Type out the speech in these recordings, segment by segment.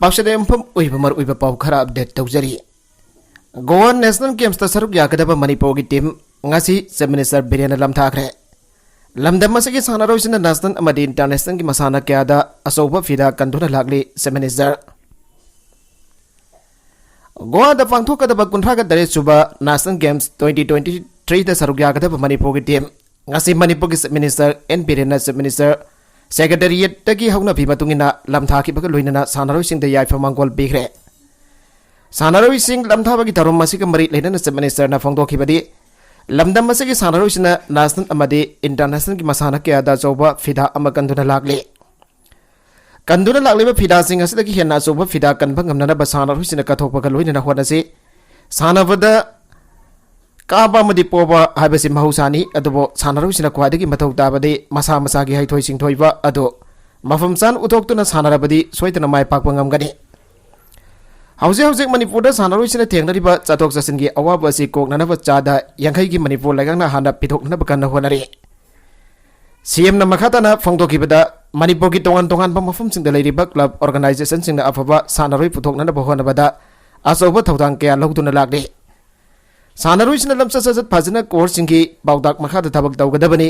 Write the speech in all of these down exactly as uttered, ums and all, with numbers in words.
ꯄꯥꯎꯁꯦ ꯌꯨꯝꯐꯝ ꯑꯣꯏꯕ ꯃꯔꯨꯑꯣꯏꯕ ꯄꯥꯎ ꯈꯔ ꯑꯞꯗꯦꯠ ꯇꯧꯖꯔꯤ꯫ ꯒꯣꯋꯥ ꯅꯦꯁꯅꯦꯜ ꯒꯦꯝꯁꯇ ꯁꯔꯨꯛ ꯌꯥꯒꯗꯕ ꯃꯅꯤꯄꯨꯔꯒꯤ ꯇꯤꯝ ꯉꯁꯤ ꯆꯤꯐ ꯃꯤꯅꯤꯁꯇꯔ ꯕꯤꯔꯦꯟꯅ ꯂꯝꯊꯥꯈ꯭ꯔꯦ꯫ ꯂꯝꯗꯝ ꯑꯁꯤꯒꯤ ꯁꯥꯟꯅꯔꯣꯏꯁꯤꯡꯅ ꯅꯦꯁꯅꯦꯜ ꯑꯃꯗꯤ ꯏꯟꯇꯔꯅꯦꯁꯅꯦꯜꯒꯤ ꯃꯁꯥꯟꯅ ꯀꯌꯥꯗ ꯑꯆꯧꯕ ꯐꯤꯗꯥ ꯀꯟꯗꯨꯅ ꯂꯥꯛꯂꯤ꯫ ꯆꯤꯐ ꯃꯤꯅꯤꯁꯇꯔ ꯒꯣꯋꯥꯗ ꯄꯥꯡꯊꯣꯛꯀꯗꯕ ꯀꯨꯟꯊ꯭ꯔꯥꯒ ꯇꯔꯦꯠ ꯁꯨꯕ ꯅꯦꯁꯅꯦꯜ ꯒꯦꯝꯁ ꯇ꯭ꯋꯦꯟꯇꯤ ꯇ꯭ꯋꯦꯟꯇꯤ ꯊ꯭ꯔꯤꯗ ꯁꯔꯨꯛ ꯌꯥꯒꯗꯕ ꯃꯅꯤꯄꯨꯔꯒꯤ ꯇꯤꯝ ꯉꯁꯤ ꯃꯅꯤꯄꯨꯔꯒꯤ ꯆꯤꯐ ꯃꯤꯅꯤꯁꯇꯔ ꯑꯦꯟ ꯕꯤꯔꯦꯟꯅ ꯆꯤꯐ ꯃꯤꯅꯤꯁꯇꯔ ꯁꯦꯀ꯭ꯔꯦꯇꯦꯔꯤꯌꯦꯠꯇꯒꯤ ꯍꯧꯅꯕꯤ ꯃꯇꯨꯡ ꯏꯟꯅ ꯂꯝꯊꯥꯈꯤꯕꯒ ꯂꯣꯏꯅꯅ ꯁꯥꯟꯅꯔꯣꯏꯁꯤꯡꯗ ꯌꯥꯏꯐ ꯃꯪꯒꯣꯜ ꯄꯤꯈ꯭ꯔꯦ꯫ ꯁꯥꯟꯅꯔꯣꯏꯁꯤꯡ ꯂꯝꯊꯥꯕꯒꯤ ꯊꯧꯔꯝ ꯑꯁꯤꯒ ꯃꯔꯤ ꯂꯩꯅꯅ ꯆꯤꯐ ꯃꯤꯅꯤꯁꯇꯔꯅ ꯐꯣꯡꯗꯣꯛꯈꯤꯕꯗꯤ, ꯂꯝꯗꯝ ꯑꯁꯤꯒꯤ ꯁꯥꯟꯅꯔꯣꯏꯁꯤꯡꯅ ꯅꯦꯁꯅꯦꯜ ꯑꯃꯗꯤ ꯏꯟꯇꯔꯅꯦꯁꯅꯦꯜꯒꯤ ꯃꯁꯥꯟꯅ ꯀꯌꯥꯗ ꯑꯆꯧꯕ ꯐꯤꯗꯥ ꯑꯃ ꯀꯟꯗꯨꯅ ꯂꯥꯛꯂꯤ꯫ ꯀꯟꯗꯨꯅ ꯂꯥꯛꯂꯤꯕ ꯐꯤꯗꯥꯁꯤꯡ ꯑꯁꯤꯗꯒꯤ ꯍꯦꯟꯅ ꯑꯆꯧꯕ ꯐꯤꯗꯥ ꯀꯟꯕ ꯉꯝꯅꯅꯕ ꯁꯥꯟꯅꯔꯣꯏꯁꯤꯡꯅ ꯀꯠꯊꯣꯛꯄꯒ ꯂꯣꯏꯅꯅ ꯍꯣꯠꯅꯁꯤ꯫ ꯁꯥꯟꯅꯕꯗ ꯀꯥꯕ ꯑꯃꯗꯤ ꯄꯣꯕ ꯍꯥꯏꯕꯁꯤ ꯃꯍꯧꯁꯥꯅꯤ, ꯑꯗꯨꯕꯨ ꯁꯥꯟꯅꯔꯣꯏꯁꯤꯅ ꯈ꯭ꯋꯥꯏꯗꯒꯤ ꯃꯊꯧ ꯇꯥꯕꯗꯤ ꯃꯁꯥ ꯃꯁꯥꯒꯤ ꯍꯩꯊꯣꯏ ꯁꯤꯡꯊꯣꯏꯕ ꯑꯗꯨ ꯃꯐꯝ ꯆꯥꯅ ꯎꯠꯊꯣꯛꯇꯨꯅ ꯁꯥꯟꯅꯔꯕꯗꯤ ꯁꯣꯏꯗꯅ ꯃꯥꯏ ꯄꯥꯛꯄ ꯉꯝꯒꯅꯤ꯫ ꯍꯧꯖꯤꯛ ꯍꯧꯖꯤꯛ ꯃꯅꯤꯄꯨꯔꯗ ꯁꯥꯟꯅꯔꯣꯏꯁꯤꯡꯅ ꯊꯦꯡꯅꯔꯤꯕ ꯆꯠꯊꯣꯛ ꯆꯠꯁꯤꯟꯒꯤ ꯑꯋꯥꯕ ꯑꯁꯤ ꯀꯣꯛꯅꯅꯕ ꯆꯥꯗ ꯌꯥꯡꯈꯩꯒꯤ ꯃꯅꯤꯄꯨꯔ ꯂꯩꯉꯥꯛꯅ ꯍꯥꯟꯅ ꯄꯤꯊꯣꯛꯅꯅꯕ ꯀꯟꯅ ꯍꯣꯠꯅꯔꯤ꯫ ꯁꯤꯑꯦꯝꯅ ꯃꯈꯥ ꯇꯥꯅ ꯐꯣꯡꯗꯣꯛꯈꯤꯕꯗ, ꯃꯅꯤꯄꯨꯔꯒꯤ ꯇꯣꯉꯥꯟ ꯇꯣꯉꯥꯟꯕ ꯃꯐꯝꯁꯤꯡꯗ ꯂꯩꯔꯤꯕ ꯀ꯭ꯂꯕ ꯑꯣꯔꯒꯅꯥꯏꯖꯦꯁꯟꯁꯤꯡꯅ ꯑꯐꯕ ꯁꯥꯟꯅꯔꯣꯏ ꯄꯨꯊꯣꯛꯅꯅꯕ ꯍꯣꯠꯅꯕꯗ ꯑꯆꯧꯕ ꯊꯧꯗꯥꯡ ꯀꯌꯥ ꯂꯧꯗꯨꯅ ꯂꯥꯛꯂꯤ꯫ ꯁꯥꯟꯅꯔꯣꯏꯁꯤꯡꯅ ꯂꯝꯆꯠ ꯁꯥꯖꯠ ꯐꯖꯅ ꯀꯣꯔꯁꯁꯤꯡꯒꯤ ꯄꯥꯎꯇꯥꯛ ꯃꯈꯥꯗ ꯊꯕꯛ ꯇꯧꯒꯗꯕꯅꯤ꯫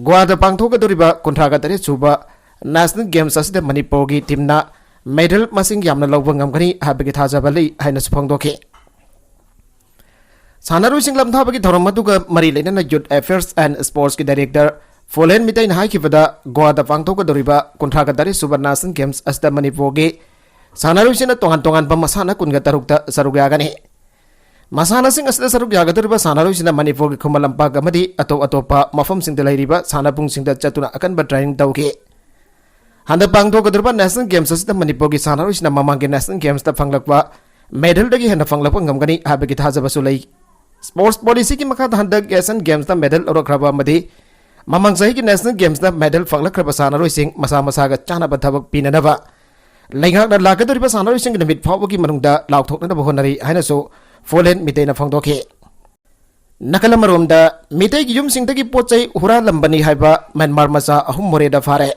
ꯒꯣꯋꯥꯗ ꯄꯥꯡꯊꯣꯛꯀꯗꯧꯔꯤꯕ ꯀꯨꯟꯊ꯭ꯔꯥꯒ ꯇꯔꯦꯠ ꯁꯨꯕ ꯅꯦꯁꯅꯦꯜ ꯒꯦꯝꯁ ꯑꯁꯤꯗ ꯃꯅꯤꯄꯨꯔꯒꯤ ꯇꯤꯝꯅ ꯃꯦꯗꯜ ꯃꯁꯤꯡ ꯌꯥꯝꯅ ꯂꯧꯕ ꯉꯝꯒꯅꯤ ꯍꯥꯏꯕꯒꯤ ꯊꯥꯖꯕ ꯂꯩ ꯍꯥꯏꯅꯁꯨ ꯐꯣꯡꯗꯣꯛꯈꯤ꯫ ꯁꯥꯟꯅꯔꯣꯏꯁꯤꯡ ꯂꯝꯊꯥꯕꯒꯤ ꯊꯧꯔꯝ ꯑꯗꯨꯒ ꯃꯔꯤ ꯂꯩꯅꯅ ꯌꯨꯠ ꯑꯦꯐꯤꯌꯔꯁ ꯑꯦꯟ ꯁ꯭ꯄꯣꯔꯠꯁꯀꯤ ꯗꯥꯏꯔꯦꯛꯇꯔ ꯐꯣꯂꯦꯟ ꯃꯤꯇꯩꯅ ꯍꯥꯏꯈꯤꯕꯗ, ꯒꯣꯋꯥꯗ ꯄꯥꯡꯊꯣꯛꯀꯗꯧꯔꯤꯕ ꯀꯨꯟꯊ꯭ꯔꯥꯒ ꯇꯔꯦꯠ ꯁꯨꯕ ꯅꯦꯁꯅꯦꯜ ꯒꯦꯝꯁ ꯑꯁꯤꯗ ꯃꯅꯤꯄꯨꯔꯒꯤ ꯁꯥꯟꯅꯔꯣꯏꯁꯤꯡꯅ ꯇꯣꯉꯥꯟ ꯇꯣꯉꯥꯟꯕ ꯃꯁꯥꯟꯅ ꯀꯨꯟꯒ ꯇꯔꯨꯛꯇ ꯁꯔꯨꯛ ꯌꯥꯒꯅꯤ꯫ ꯃꯁꯥꯟꯅꯁꯤꯡ ꯑꯁꯤꯗ ꯁꯔꯨꯛ ꯌꯥꯒꯗꯧꯔꯤꯕ ꯁꯥꯟꯅꯔꯣꯏꯁꯤꯡꯅ ꯃꯅꯤꯄꯨꯔꯒꯤ ꯈꯨꯃꯟ ꯂꯝꯄꯥꯛ ꯑꯃꯗꯤ ꯑꯇꯣꯞ ꯑꯇꯣꯞꯄ ꯃꯐꯝꯁꯤꯡꯗ ꯂꯩꯔꯤꯕ ꯁꯥꯟꯅꯕꯨꯡꯁꯤꯡꯗ ꯆꯠꯇꯨꯅ ꯑꯀꯟꯕ ꯇ꯭ꯔꯦꯅꯤꯡ ꯇꯧꯈꯤ꯫ ꯍꯟꯗꯛ ꯄꯥꯡꯊꯣꯛꯀꯗꯧꯔꯤꯕ ꯅꯦꯁꯅꯦꯜ ꯒꯦꯝꯁ ꯑꯁꯤꯗ ꯃꯅꯤꯄꯨꯔꯒꯤ ꯁꯥꯟꯅꯔꯣꯏꯁꯤꯡꯅ ꯃꯃꯥꯡꯒꯤ ꯅꯦꯁꯅꯦꯜ ꯒꯦꯝꯁꯇ ꯐꯪꯂꯛꯄ ꯃꯦꯗꯜꯗꯒꯤ ꯍꯦꯟꯅ ꯐꯪꯂꯛꯄ ꯉꯝꯒꯅꯤ ꯍꯥꯏꯕꯒꯤ ꯊꯥꯖꯕꯁꯨ ꯂꯩ꯫ ꯁ꯭ꯄꯣꯔꯠꯁ ꯄꯣꯂꯤꯁꯤꯒꯤ ꯃꯈꯥꯗ ꯍꯟꯗꯛ ꯑꯦꯁꯤꯌꯥꯟ ꯒꯦꯝꯁꯇ ꯃꯦꯗꯜ ꯂꯧꯔꯛꯈ꯭ꯔꯕ ꯑꯃꯗꯤ ꯃꯃꯥꯡ ꯆꯍꯤꯒꯤ ꯅꯦꯁꯅꯦꯜ ꯒꯦꯝꯁꯇ ꯃꯦꯗꯜ ꯐꯪꯂꯛꯈ꯭ꯔꯕ ꯁꯥꯟꯅꯔꯣꯏꯁꯤꯡ ꯃꯁꯥ ꯃꯁꯥꯒ ꯆꯥꯅꯕ ꯊꯕꯛ ꯄꯤꯅꯅꯕ ꯂꯩꯉꯥꯛꯅ ꯂꯥꯛꯀꯗꯧꯔꯤꯕ ꯁꯥꯟꯅꯔꯣꯏꯁꯤꯡꯒꯤ ꯅꯨꯃꯤꯠ ꯐꯥꯎꯕꯒꯤ ꯃꯅꯨꯡꯗ ꯂꯥꯎꯊꯣꯛꯅꯅꯕ ꯍꯣꯠꯅꯔꯤ ꯍꯥꯏꯅꯁꯨ ꯐꯣꯂꯦꯟ ꯃꯤꯇꯩꯅ ꯐꯣꯡꯗꯣꯛꯈꯤ꯫ ꯅꯥꯀꯜ ꯑꯃꯔꯣꯝꯗ, ꯃꯤꯇꯩꯒꯤ ꯌꯨꯝꯁꯤꯡꯗꯒꯤ ꯄꯣꯠ ꯆꯩ ꯍꯨꯔꯥꯜꯂꯝꯕꯅꯤ ꯍꯥꯏꯕ ꯃ꯭ꯌꯥꯟꯃꯥꯔ ꯃꯆꯥ ꯑꯍꯨꯝ ꯃꯣꯔꯦꯗ ꯐꯥꯔꯦ꯫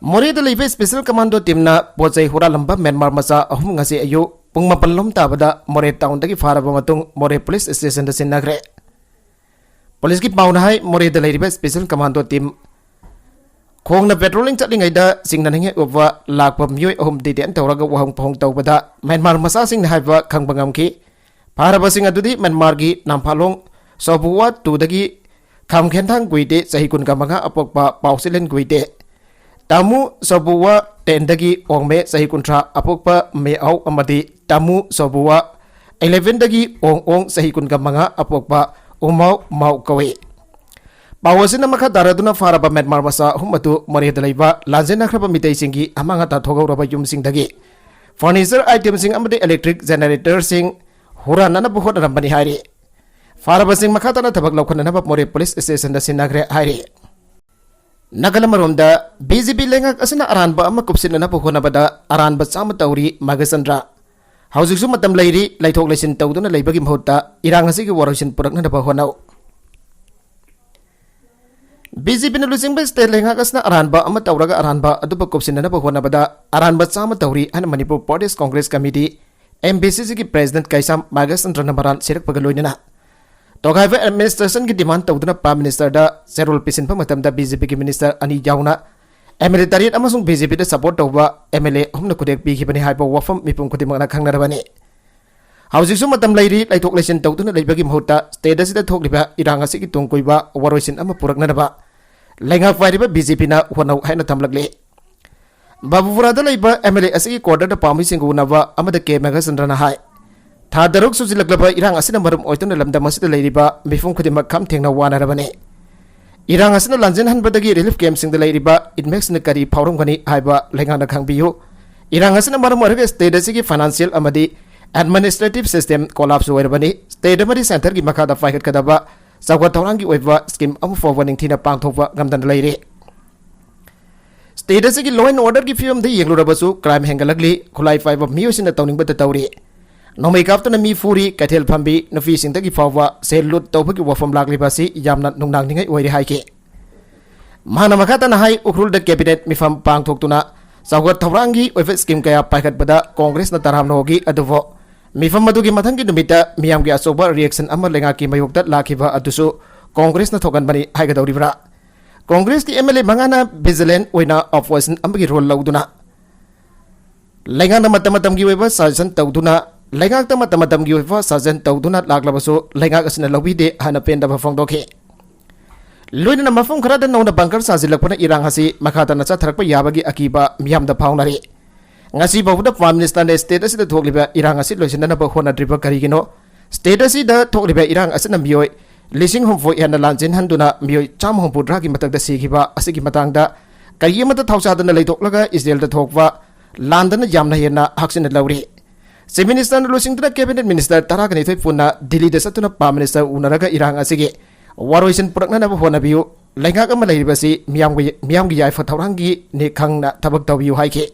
ꯃꯣꯔꯦꯗ ꯂꯩꯕ Special Commando teamꯅ ꯄꯣꯠ ꯆꯩ ꯍꯨꯔꯥꯜꯂꯝꯕ ꯃ꯭ꯌꯥꯟꯃꯥꯔ ꯃꯆꯥ ꯑꯍꯨꯝ ꯉꯁꯤ ꯑꯌꯨꯛ ꯄꯨꯡ ꯃꯥꯄꯟ ꯂꯣꯝ ꯇꯥꯕꯗ ꯃꯣꯔꯦ townꯗꯒꯤ ꯐꯥꯔꯕ ꯃꯇꯨꯡ ꯃꯣꯔꯦ police stationꯗ ꯁꯤꯟꯅꯈ꯭ꯔꯦ꯫ Policeꯀꯤ ꯄꯥꯎꯅ ꯍꯥꯏ, ꯃꯣꯔꯦꯗ ꯂꯩꯔꯤꯕ Special Commando team ꯈꯣꯡꯅ patrolling ꯆꯠꯂꯤꯉꯩꯗ ꯆꯤꯡꯅꯅꯤꯡꯉꯥꯏ ꯑꯣꯏꯕ ꯂꯥꯛꯄ ꯃꯤꯑꯣꯏ ꯑꯍꯨꯝ detain ꯇꯧꯔꯒ ꯋꯥꯍꯪ ꯄꯥꯎꯍꯪ ꯇꯧꯕꯗ ꯃ꯭ꯌꯥꯟꯃꯥꯔ ꯃꯆꯥꯁꯤꯡꯅꯤ ꯍꯥꯏꯕ ꯈꯪꯕ ꯉꯝꯈꯤ꯫ ꯐꯥꯔꯕꯁꯤꯡ ꯑꯗꯨꯗꯤ ꯃ꯭ꯌꯥꯟꯃꯥꯔꯒꯤ ꯅꯥꯝꯐꯥꯂꯣꯡ ꯁꯣꯕꯨꯋꯥ twoꯗꯒꯤ ꯈꯥꯝꯈꯦꯟꯊꯥꯡ ꯒꯨꯏꯇꯦ, ꯆꯍꯤ ꯀꯨꯟꯒ ꯃꯉꯥ, ꯑꯄꯣꯛꯄ ꯄꯥꯎꯁꯤꯂꯦꯟ ꯒꯨꯏꯇꯦ, ꯇꯥꯃꯨ ꯁꯣꯕꯨꯋꯥ tenꯗꯒꯤ ꯑꯣꯡꯃꯦ, ꯆꯍꯤ ꯀꯨꯟꯊ꯭ꯔꯥ, ꯑꯄꯣꯛꯄ ꯃꯦꯑꯥꯎ ꯑꯃꯗꯤ ꯇꯥꯃꯨ ꯁꯣꯕꯨꯋꯥ elevenꯗꯒꯤ ꯑꯣꯡ ꯑꯣꯡ, ꯆꯍꯤ ꯀꯨꯟꯒ ꯃꯉꯥ, ꯑꯄꯣꯛꯄ ꯎꯃꯥꯎ ꯃꯥꯎ ꯀꯧꯏ꯫ ꯄꯥꯎ ꯑꯁꯤꯅ ꯃꯈꯥ ꯇꯥꯔꯗꯨꯅ ꯐꯥꯔꯕ ꯃ꯭ꯌꯥꯟꯃꯥꯔ ꯃꯆꯥ ꯑꯍꯨꯝ ꯑꯗꯨ ꯃꯣꯔꯦꯗ ꯂꯩꯕ ꯂꯥꯟꯖꯦꯟꯅꯈ꯭ꯔꯕ ꯃꯤꯇꯩꯁꯤꯡꯒꯤ ꯑꯃꯥꯡ ꯑꯇꯥ ꯊꯣꯛꯍꯧꯔꯕ ꯌꯨꯝꯁꯤꯡꯗꯒꯤ furniture itemꯁꯤꯡ ꯑꯃꯗꯤ electric generatorꯁꯤꯡ ꯍꯨꯔꯥꯟꯅꯅꯕ ꯍꯣꯠꯅꯔꯝꯕꯅꯤ ꯍꯥꯏꯔꯤ꯫ ꯐꯥꯔꯕꯁꯤꯡ ꯃꯈꯥ ꯇꯥꯅ ꯊꯕꯛ ꯂꯧꯈꯠꯅꯅꯕ ꯃꯣꯔꯦ police stationꯗ ꯁꯤꯟꯅꯈ꯭ꯔꯦ ꯍꯥꯏꯔꯤ꯫ ꯅꯥꯀꯜ ꯑꯃꯔꯣꯝꯗ, BJP ꯂꯩꯉꯥꯛ ꯑꯁꯤꯅ ꯑꯔꯥꯟꯕ ꯑꯃ ꯀꯨꯞꯁꯤꯟꯅꯅꯕ ꯍꯣꯠꯅꯕꯗ ꯑꯔꯥꯟꯕ ꯆꯥꯝꯃ ꯇꯧꯔꯤ, ꯃꯥꯒꯁꯆꯟꯗ꯭ꯔ꯫ ꯍꯧꯖꯤꯛꯁꯨ ꯃꯇꯝ ꯂꯩꯔꯤ, ꯂꯩꯊꯣꯛ ꯂꯩꯁꯤꯟ ꯇꯧꯗꯨꯅ ꯂꯩꯕꯒꯤ ꯃꯍꯨꯠꯇ ꯏꯔꯥꯡ ꯑꯁꯤꯒꯤ ꯋꯥꯔꯣꯏꯁꯤꯟ ꯄꯨꯔꯛꯅꯅꯕ ꯍꯣꯠꯅꯧ꯫ BJPꯅ ꯂꯨꯆꯤꯡꯕ state ꯂꯩꯉꯥꯛ ꯑꯁꯤꯅ ꯑꯔꯥꯟꯕ ꯑꯃ ꯇꯧꯔꯒ ꯑꯔꯥꯟꯕ ꯑꯗꯨꯕꯨ ꯀꯨꯞꯁꯤꯟꯅꯅꯕ ꯍꯣꯠꯅꯕꯗ ꯑꯔꯥꯟꯕ ꯆꯥꯝꯃ ꯇꯧꯔꯤ ꯍꯥꯏꯅ Manipur Pradesh Congress Committee, MPCCꯒꯤ president ꯀꯩꯁꯥꯝ ꯃꯥꯒꯁꯆꯟꯗ꯭ꯔꯅ ꯃꯔꯥꯜ ꯁꯤꯔꯛꯄꯒ ꯂꯣꯏꯅꯅ ꯇꯣꯒꯥꯏꯕ administrationꯒꯤ demand ꯇꯧꯗꯨꯅ Prime Ministerꯗ ꯆꯦꯔꯣꯜ ꯄꯤꯁꯤꯟꯕ ꯃꯇꯝꯗ BJPꯒꯤ minister ꯑꯅꯤ ꯌꯥꯎꯅ MLA ꯇꯔꯦꯠ ꯑꯃꯁꯨꯡ BJPꯗ support ꯇꯧꯕ MLA ꯑꯍꯨꯝꯅ ꯈꯨꯗꯦꯛ ꯄꯤꯈꯤꯕꯅꯤ ꯍꯥꯏꯕ ꯋꯥꯐꯝ ꯃꯤꯄꯨꯝ ꯈꯨꯗꯤꯡꯃꯛꯅ ꯈꯪꯅꯔꯕꯅꯤ꯫ ꯍꯧꯖꯤꯛꯁꯨ ꯃꯇꯝ ꯂꯩꯔꯤ, ꯂꯩꯊꯣꯛ ꯂꯩꯁꯤꯟ ꯇꯧꯗꯨꯅ ꯂꯩꯕꯒꯤ ꯃꯍꯨꯠꯇ state ꯑꯁꯤꯗ ꯊꯣꯛꯂꯤꯕ ꯏꯔꯥꯡ ꯑꯁꯤꯒꯤ ꯇꯨꯡ ꯀꯣꯏꯕ ꯋꯥꯔꯣꯏꯁꯤꯟ ꯑꯃ ꯄꯨꯔꯛꯅꯅꯕ ꯂꯩꯉꯥꯛ ꯄꯥꯏꯔꯤꯕ BJPꯅ ꯍꯣꯠꯅꯧ ꯍꯥꯏꯅ ꯊꯝꯂꯛꯂꯤ꯫ ꯕꯥꯕꯨꯄꯨꯔꯥꯗ ꯂꯩꯕ MLA ꯑꯁꯤꯒꯤ quarterꯗ ꯄꯥꯝꯃꯤꯁꯤꯡꯒ ꯎꯅꯕ ꯑꯃꯗ ꯀꯦ ꯃꯥꯒꯁꯆꯟꯗ꯭ꯔꯅ ꯍꯥꯏ, ꯊꯥ ꯇꯔꯨꯛ ꯁꯨꯖꯤꯜꯂꯛꯂꯕ ꯏꯔꯥꯡ ꯑꯁꯤꯅ ꯃꯔꯝ ꯑꯣꯏꯗꯨꯅ ꯂꯝꯗꯝ ꯑꯁꯤꯗ ꯂꯩꯔꯤꯕ ꯃꯤꯄꯨꯝ ꯈꯨꯗꯤꯡꯃꯛ ꯈꯝ ꯊꯦꯡꯅ ꯋꯥꯅꯔꯕꯅꯤ꯫ ꯏꯔꯥꯡ ꯑꯁꯤꯅ ꯂꯥꯟꯖꯦꯟꯍꯟꯕꯗꯒꯤ relief campꯁꯤꯡꯗ ꯂꯩꯔꯤꯕ inmateꯁꯤꯡꯅ ꯀꯔꯤ ꯐꯥꯎꯔꯝꯒꯅꯤ ꯍꯥꯏꯕ ꯂꯩꯉꯥꯛꯅ ꯈꯪꯕꯤꯌꯨ꯫ ꯏꯔꯥꯡ ꯑꯁꯤꯅ ꯃꯔꯝ ꯑꯣꯏꯔꯒ state ꯑꯁꯤꯒꯤ financial ꯑꯃꯗꯤ administrative system collapse ꯑꯣꯏꯔꯕꯅꯤ꯫ State ꯑꯃꯗꯤ centreꯒꯤ ꯃꯈꯥꯗ ꯄꯥꯏꯈꯠꯀꯗꯕ ꯆꯥꯎꯈꯠ ꯊꯧꯔꯥꯡꯒꯤ ꯑꯣꯏꯕ scheme ꯑꯃ ꯐꯥꯎꯕ ꯅꯤꯡꯊꯤꯅ ꯄꯥꯡꯊꯣꯛꯄ ꯉꯝꯗꯅ ꯂꯩꯔꯤ꯫ State ꯑꯁꯤꯒꯤ law and orderꯒꯤ ꯐꯤꯕꯝꯗ ꯌꯦꯡꯂꯨꯔꯕꯁꯨ crime ꯍꯦꯟꯒꯠꯂꯛꯂꯤ, ꯈꯨꯠꯂꯥꯏ ꯄꯥꯏꯕ ꯃꯤꯑꯣꯏꯁꯤꯡꯅ ꯇꯧꯅꯤꯡꯕꯇ ꯇꯧꯔꯤ꯫ ꯅꯣꯡꯃꯩ ꯀꯥꯞꯇꯨꯅ ꯃꯤ ꯐꯨꯔꯤ, ꯀꯩꯊꯦꯜ ꯐꯝꯕꯤ, ꯅꯨꯄꯤꯁꯤꯡꯗꯒꯤ ꯐꯥꯎꯕ ꯁꯦꯜ ꯂꯨꯠ ꯇꯧꯕꯒꯤ ꯋꯥꯐꯝ ꯂꯥꯛꯂꯤꯕ ꯑꯁꯤ ꯌꯥꯝꯅ ꯅꯨꯡꯅꯥꯡꯅꯤꯡꯉꯥꯏ ꯑꯣꯏꯔꯦ ꯍꯥꯏꯈꯤ꯫ ꯃꯍꯥꯛꯅ ꯃꯈꯥ ꯇꯥꯅ ꯍꯥꯏ, ꯎꯈ꯭ꯔꯨꯜꯗ cabinet ꯃꯤꯐꯝ ꯄꯥꯡꯊꯣꯛꯇꯨꯅ ꯆꯥꯎꯈꯠ ꯊꯧꯔꯥꯡꯒꯤ ꯑꯣꯏꯕ scheme ꯀꯌꯥ ꯄꯥꯏꯈꯠꯄꯗ ꯀꯣꯡꯒ꯭ꯔꯦꯁꯅ ꯇꯔꯥꯝꯅ ꯍꯧꯈꯤ, ꯑꯗꯨꯕꯨ ꯃꯤꯐꯝ ꯑꯗꯨꯒꯤ ꯃꯊꯪꯒꯤ ꯅꯨꯃꯤꯠꯇ ꯃꯤꯌꯥꯝꯒꯤ ꯑꯆꯧꯕ reaction ꯑꯃ ꯂꯩꯉꯥꯛꯀꯤ ꯃꯥꯌꯣꯛꯇ ꯂꯥꯛꯈꯤꯕ ꯑꯗꯨꯁꯨ ꯀꯣꯡꯒ꯭ꯔꯦꯁꯅ ꯊꯣꯛꯍꯟꯕꯅꯤ ꯍꯥꯏꯒꯗꯧꯔꯤꯕ꯭ꯔꯥ? ꯀꯣꯡꯒ꯭ꯔꯦꯁꯀꯤ MLA ꯃꯉꯥꯅ vigilant ꯑꯣꯏꯅ opposition ꯑꯃꯒꯤ role ꯂꯧꯗꯨꯅ ꯂꯩꯉꯥꯛꯅ ꯃꯇꯝ ꯃꯇꯝꯒꯤ ꯑꯣꯏꯕ suggestion ꯇꯧꯗꯨꯅ, ꯂꯩꯉꯥꯛꯇ ꯃꯇꯝ ꯃꯇꯝꯒꯤ ꯑꯣꯏꯕ suggestion ꯇꯧꯗꯨꯅ ꯂꯥꯛꯂꯕꯁꯨ ꯂꯩꯉꯥꯛ ꯑꯁꯤꯅ ꯂꯧꯕꯤꯗꯦ ꯍꯥꯏꯅ ꯄꯦꯟꯗꯕ ꯐꯣꯡꯗꯣꯛꯈꯤ꯫ ꯂꯣꯏꯅꯅ ꯃꯐꯝ ꯈꯔꯗ ꯅꯧꯅ bunker ꯁꯥꯖꯤꯜꯂꯛꯄꯅ ꯏꯔꯥꯡ ꯑꯁꯤ ꯃꯈꯥ ꯇꯥꯅ ꯆꯠꯊꯔꯛꯄ ꯌꯥꯕꯒꯤ ꯑꯀꯤꯕ ꯃꯤꯌꯥꯝꯗ ꯐꯥꯎꯅꯔꯤ꯫ ꯉꯁꯤ ꯐꯥꯎꯕꯗ Prime Ministerꯅ state ꯑꯁꯤꯗ ꯊꯣꯛꯂꯤꯕ ꯏꯔꯥꯡ ꯑꯁꯤ ꯂꯣꯏꯁꯤꯟꯅꯅꯕ ꯍꯣꯠꯅꯗ꯭ꯔꯤꯕ ꯀꯔꯤꯒꯤꯅꯣ? State ꯑꯁꯤꯗ ꯊꯣꯛꯂꯤꯕ ꯏꯔꯥꯡ ꯑꯁꯤꯅ ꯃꯤꯑꯣꯏ ꯂꯤꯁꯤꯡ ꯍꯨꯝꯐꯨ ꯍꯦꯟꯅ ꯂꯥꯟꯖꯦꯟꯍꯟꯗꯨꯅ ꯃꯤꯑꯣꯏ ꯆꯥꯝꯃ ꯍꯨꯝꯐꯨꯇꯔꯥꯒꯤ ꯃꯊꯛꯇ ꯁꯤꯈꯤꯕ ꯑꯁꯤꯒꯤ ꯃꯇꯥꯡꯗ ꯀꯔꯤ ꯑꯃꯠꯇ ꯊꯧꯁꯥꯗꯅ ꯂꯩꯊꯣꯛꯂꯒ ꯏꯆꯦꯜꯗ ꯊꯣꯛꯄ ꯂꯥꯟꯗꯅ ꯌꯥꯝꯅ ꯍꯦꯟꯅ ꯍꯛꯆꯤꯟꯅ ꯂꯧꯔꯤ꯫ Chief Ministerꯅ ꯂꯨꯆꯤꯡꯗꯨꯅ cabinet minister ꯇꯔꯥꯒ ꯅꯤꯊꯣꯏ ꯄꯨꯟꯅ ꯗꯤꯜꯂꯤꯗ ꯆꯠꯇꯨꯅ Prime Minister ꯎꯅꯔꯒ ꯏꯔꯥꯡ ꯑꯁꯤꯒꯤ ꯋꯥꯔꯣꯏꯁꯤꯟ ꯄꯨꯔꯛꯅꯅꯕ ꯍꯣꯠꯅꯕꯤꯌꯨ꯫ ꯂꯩꯉꯥꯛ ꯑꯃ ꯂꯩꯔꯤꯕꯁꯤ ꯃꯤꯌꯥꯝꯒꯤ, ꯃꯤꯌꯥꯝꯒꯤ ꯌꯥꯏꯐ ꯊꯧꯔꯥꯡꯒꯤꯅꯤ ꯈꯪꯅ ꯊꯕꯛ ꯇꯧꯕꯤꯌꯨ ꯍꯥꯏꯈꯤ꯫